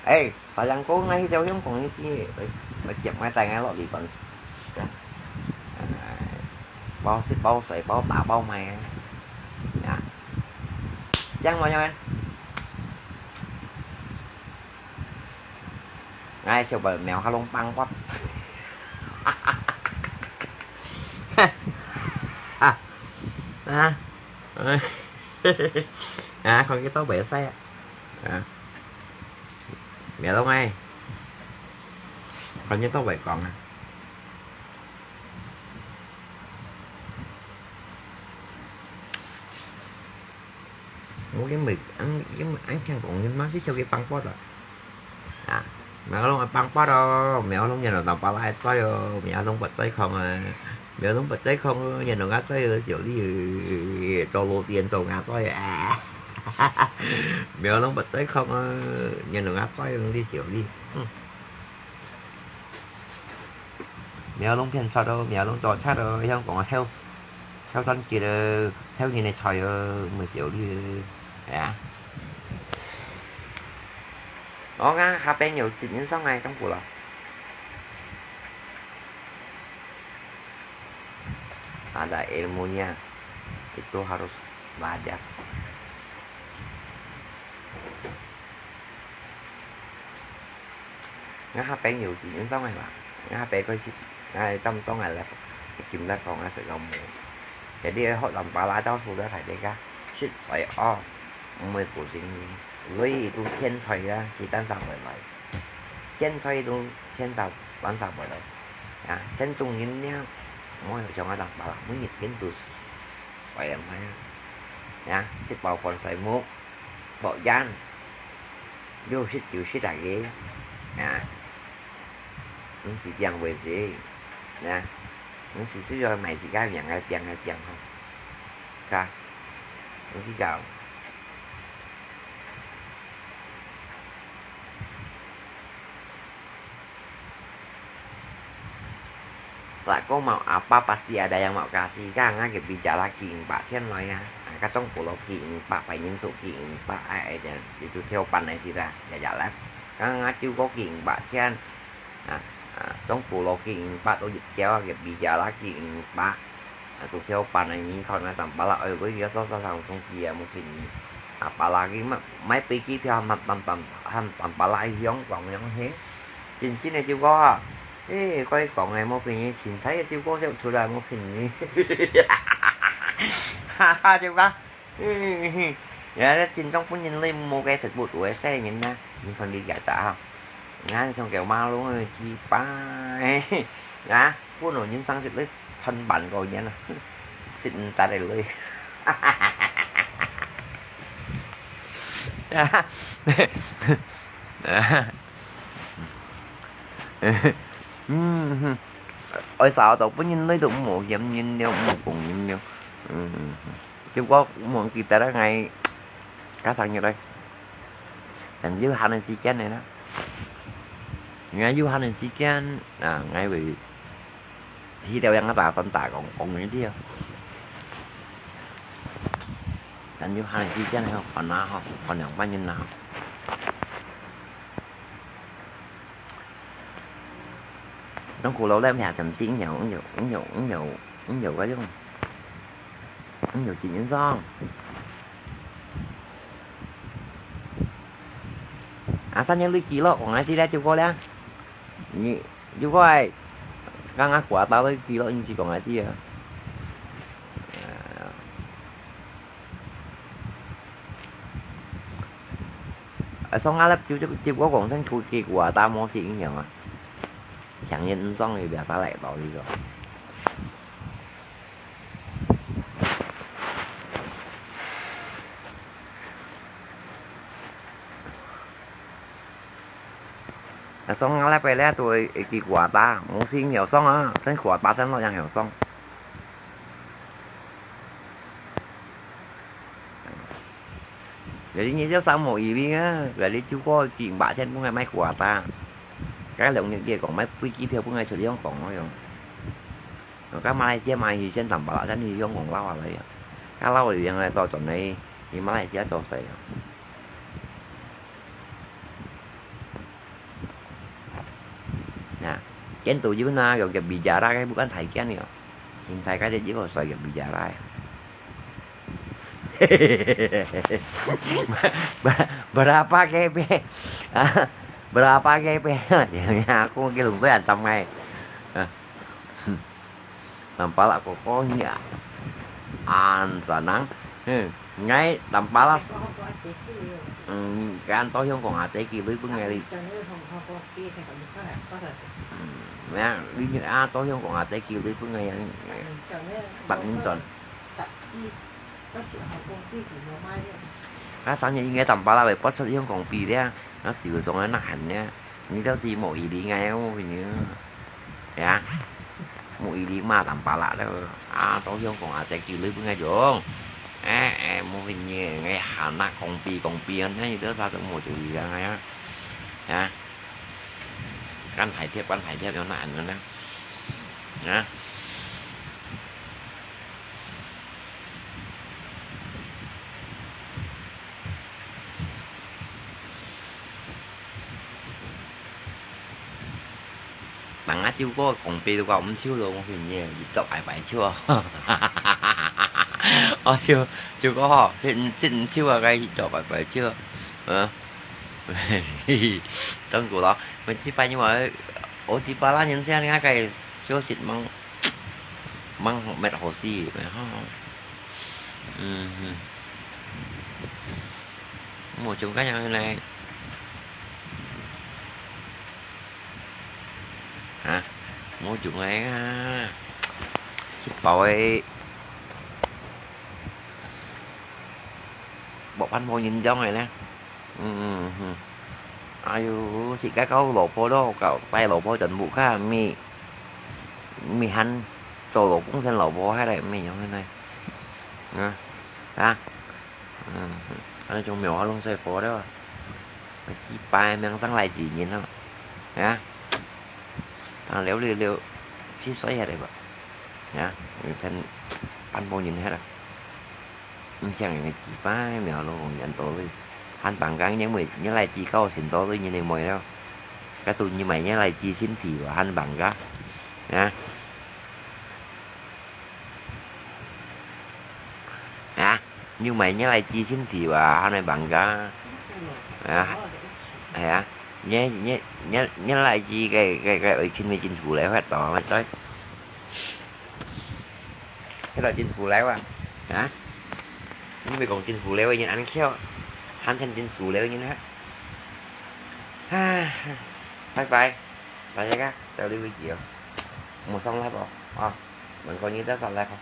哎，sayangku，𠊎去到香港个時，𠊎，𠊎接𠊎帶𠊎落嚟講。哎，包食包睡，包打包賣啊。呀，這樣嘛，這樣啊。𠊎小朋友下攏放過。啊，啊，哎。 啊，看佢都袂使啊。啊，苗東哎，看佢都袂講啊。我因為，因為，因為聽講，佢媽係叫佢放過了。 啊，苗東啊，放過咯，苗東原來當巴拉仔哦，苗東不再空啊，苗東不再空哦，原來𠊎在哦，小弟哦，做老店做𠊎在啊。苗東不再空哦，原來𠊎在哦，你小弟，嗯。苗東騙賊哦，苗東做賊哦，香港啊，偷，偷算計哦，偷人个菜哦，毋係小弟哦，係啊。 Oh, nga H P-nya ucit ninsong ay tungkol. Ada ilmunya. Itu harus belajar. Nga H P-nya ucit ninsong ay ba. Nga H P ko ucit. Nga tam tong ay lep. Kim lep kong ay sa kamu. Jadi, eh, hot lam pala tao su da thai deka. Sit sai o. Mui ku sing ni. Lui itu thiên才啊，佢單上會來。天才都天上單上會來。啊，天中人了，莫有像啊當巴拉，每日天都會啊嘛。啊，食飽飯睡目，無閒，有食就食啊个。啊，毋是病會死。啊，毋是需要買自家病个病个病吼。啊，毋是搞。 Lah kau mau apa, pasti ada yang mau kasih kan, ngah ke bicara ki empat千來啊，啊，ka trong pulau ki empat, pai nyin su ki empat, ai, ai, jan, itu theo pan ai sira, ya, ya lah. Kan ngah ciu kau ki empat千, à, à, trong pulau ki empat, ô dịch kéo, cái bicara ki empat. À, tu theo pan ai ni, khon ai tam pala, ơi, kau ya so sa sang sung ki ya, mungkin ni. À, pala ki ma, mai pi ki theo, ham tam tam, ham tam pala ai yong, kong yong he. Chin chin ai ciu kau ha. Ê, koi kong ai, mô pin ni, chin sai ai ciu kau siap chu lai, mô pin ni. Ha ha, ciu kau. Ê, ê, ê. Ya, chin trong pun nyin lui mô ke thật bụt uai sai nyin na. Nyin khon đi ya ta ha. Ngan trong kêu ma lu, ê, ki pa. Ya, pun nô nyin sang sit lui. Thân bạn của Nhật à. Xin ta đây lui. 嗯哼，愛掃到分人類都無嫌人了，無講人了。嗯，結果無記得了，𠊎加生日了，等有閒个時間呢啦。𠊎有閒个時間啊，𠊎會去了讓佢打算打工，工人啲啊。等有閒个時間呢，還啊吼，還兩萬銀啊。 Nông cù lâu lắm hả, thậm chí nhiều, nhiều, nhiều, nhiều, nhiều cái luôn. Nhiều chuyện sao? À, sao những lý kỳ lạ của ngài đi ra chưa có lắm? Nhị, chưa có ai. Ngang ngã của tao lý kỳ lạ nhưng chỉ của ngài đi à. À. Ở sông Á Lấp chú, chú, chú có còn thanh thu kỳ của ta mô thị nhiều à? Chẳng nhiên sông thì bia ta lại tỏ đi rồi. Ở sông Á Lấp về lẽ tôi kỳ của ta, mô thị nhiều sông à, thanh của ta thanh nó chẳng hiểu sông. Jadi nyi jauh sama iri ah, jadi cuko cik mbak cen pun ngai mai kuata. Ka lông nyi kia kong mai pui ki thiau pun ngai chut yong kong yong. Ka Malaysia mai hi cen tambah lah cen hi yong kong lau lah ya. Ka lau yang ngai to chon nai hi Malaysia to sai. Nah, cen tu yun na yong kia bicara kai bukan Thai kian yo. Hin Thai kai dia jiko sai kia bicara ya. Ba-, berapa K P? Ah, berapa K P? Aku mungkin lùng tới anh tâm ngay. Ah. Tampalak ko ko nya. An sanang. Hmm. Ngai tampalak. Hmm, kan to hiong kong ate ki lui pun ngai li. Hmm, ya, li ni a to hiong kong ate ki lui pun ngai yang. Bak ni chon. Ka sang ye ngai tampalak we, pot sot hiong kong pi dia. Nó xỉu xuống nó nặng hẳn nha. Ni tao si mộ ý lý ngay ô hình như. Ya. Mộ ý lý mà tạm bá lạ đó. À, tao hiong kong à, chạy kiểu lưới bưng ngay dong. Ê, ê, mộ hình như ngay hà nạ kong pi, kong pi ăn, như tao sao tao mộ chủ lý ra ngay á. Ya. Căn phải thiệp, căn phải thiệp cho nó ăn nó nè. Ya. Nang á chiu ko kong pi lu ka um chiu lo, mô phìn nyi, yip chok ai pai chiu. Ơ, chiu, chiu ko ho, sit, sit chiu a, kai yip chok ai pai chiu. Ơ. Tong ku lo, mê chi pai nyi wa, ô chi pa la nyin sia nga kai, chiu sit mang, mang met ho si, ha. Ừm. Mô chung cái yang này. Hả? Mô chung này ha. Sit pau ai. Bok phan mô nhìn dong này nè. Ừm, ừm, ừm. Ai yu, sit cái kau lô pô đó, kau tay lô pô chân bu kha mi. Mi hăn, cho lô cũng sen lô pô hai đại mi như thế này. Nè. Ha. Ừm, anh chung miêu hoa lông xoay pô đó. Mà chi pai mang sang lai chi nhìn đó. Ha. Thằng liu liu liu. Chi xoay hai đại bă. Ha. Thân ăn mô nhìn hết à. Ừm, chẳng là chi pai miêu hoa lông nhìn to lui. Hăn bằng gang nhớ mười, nhớ lai chi kau xin to lui nhìn này mười đó. Cái tụi như mày nhớ lai chi xin thì và hăn bằng gang. Ha. Ha. Như mày nhớ lai chi xin thì và hăn này bằng gang. Ha. Ha. Nhớ, nhớ, nhớ, nhớ lai chi cái, cái, cái ở trên mày chính phủ lại phát đó mà tới. Cái đó chính phủ lái à? Hả? Không biết còn chính phủ lái như anh khéo. Hán thành chính phủ lái như thế. Ha, bye bye. Bye bye các. Tao đi với chị. Một xong lái bỏ. Ờ, mình coi như đã xong lái không?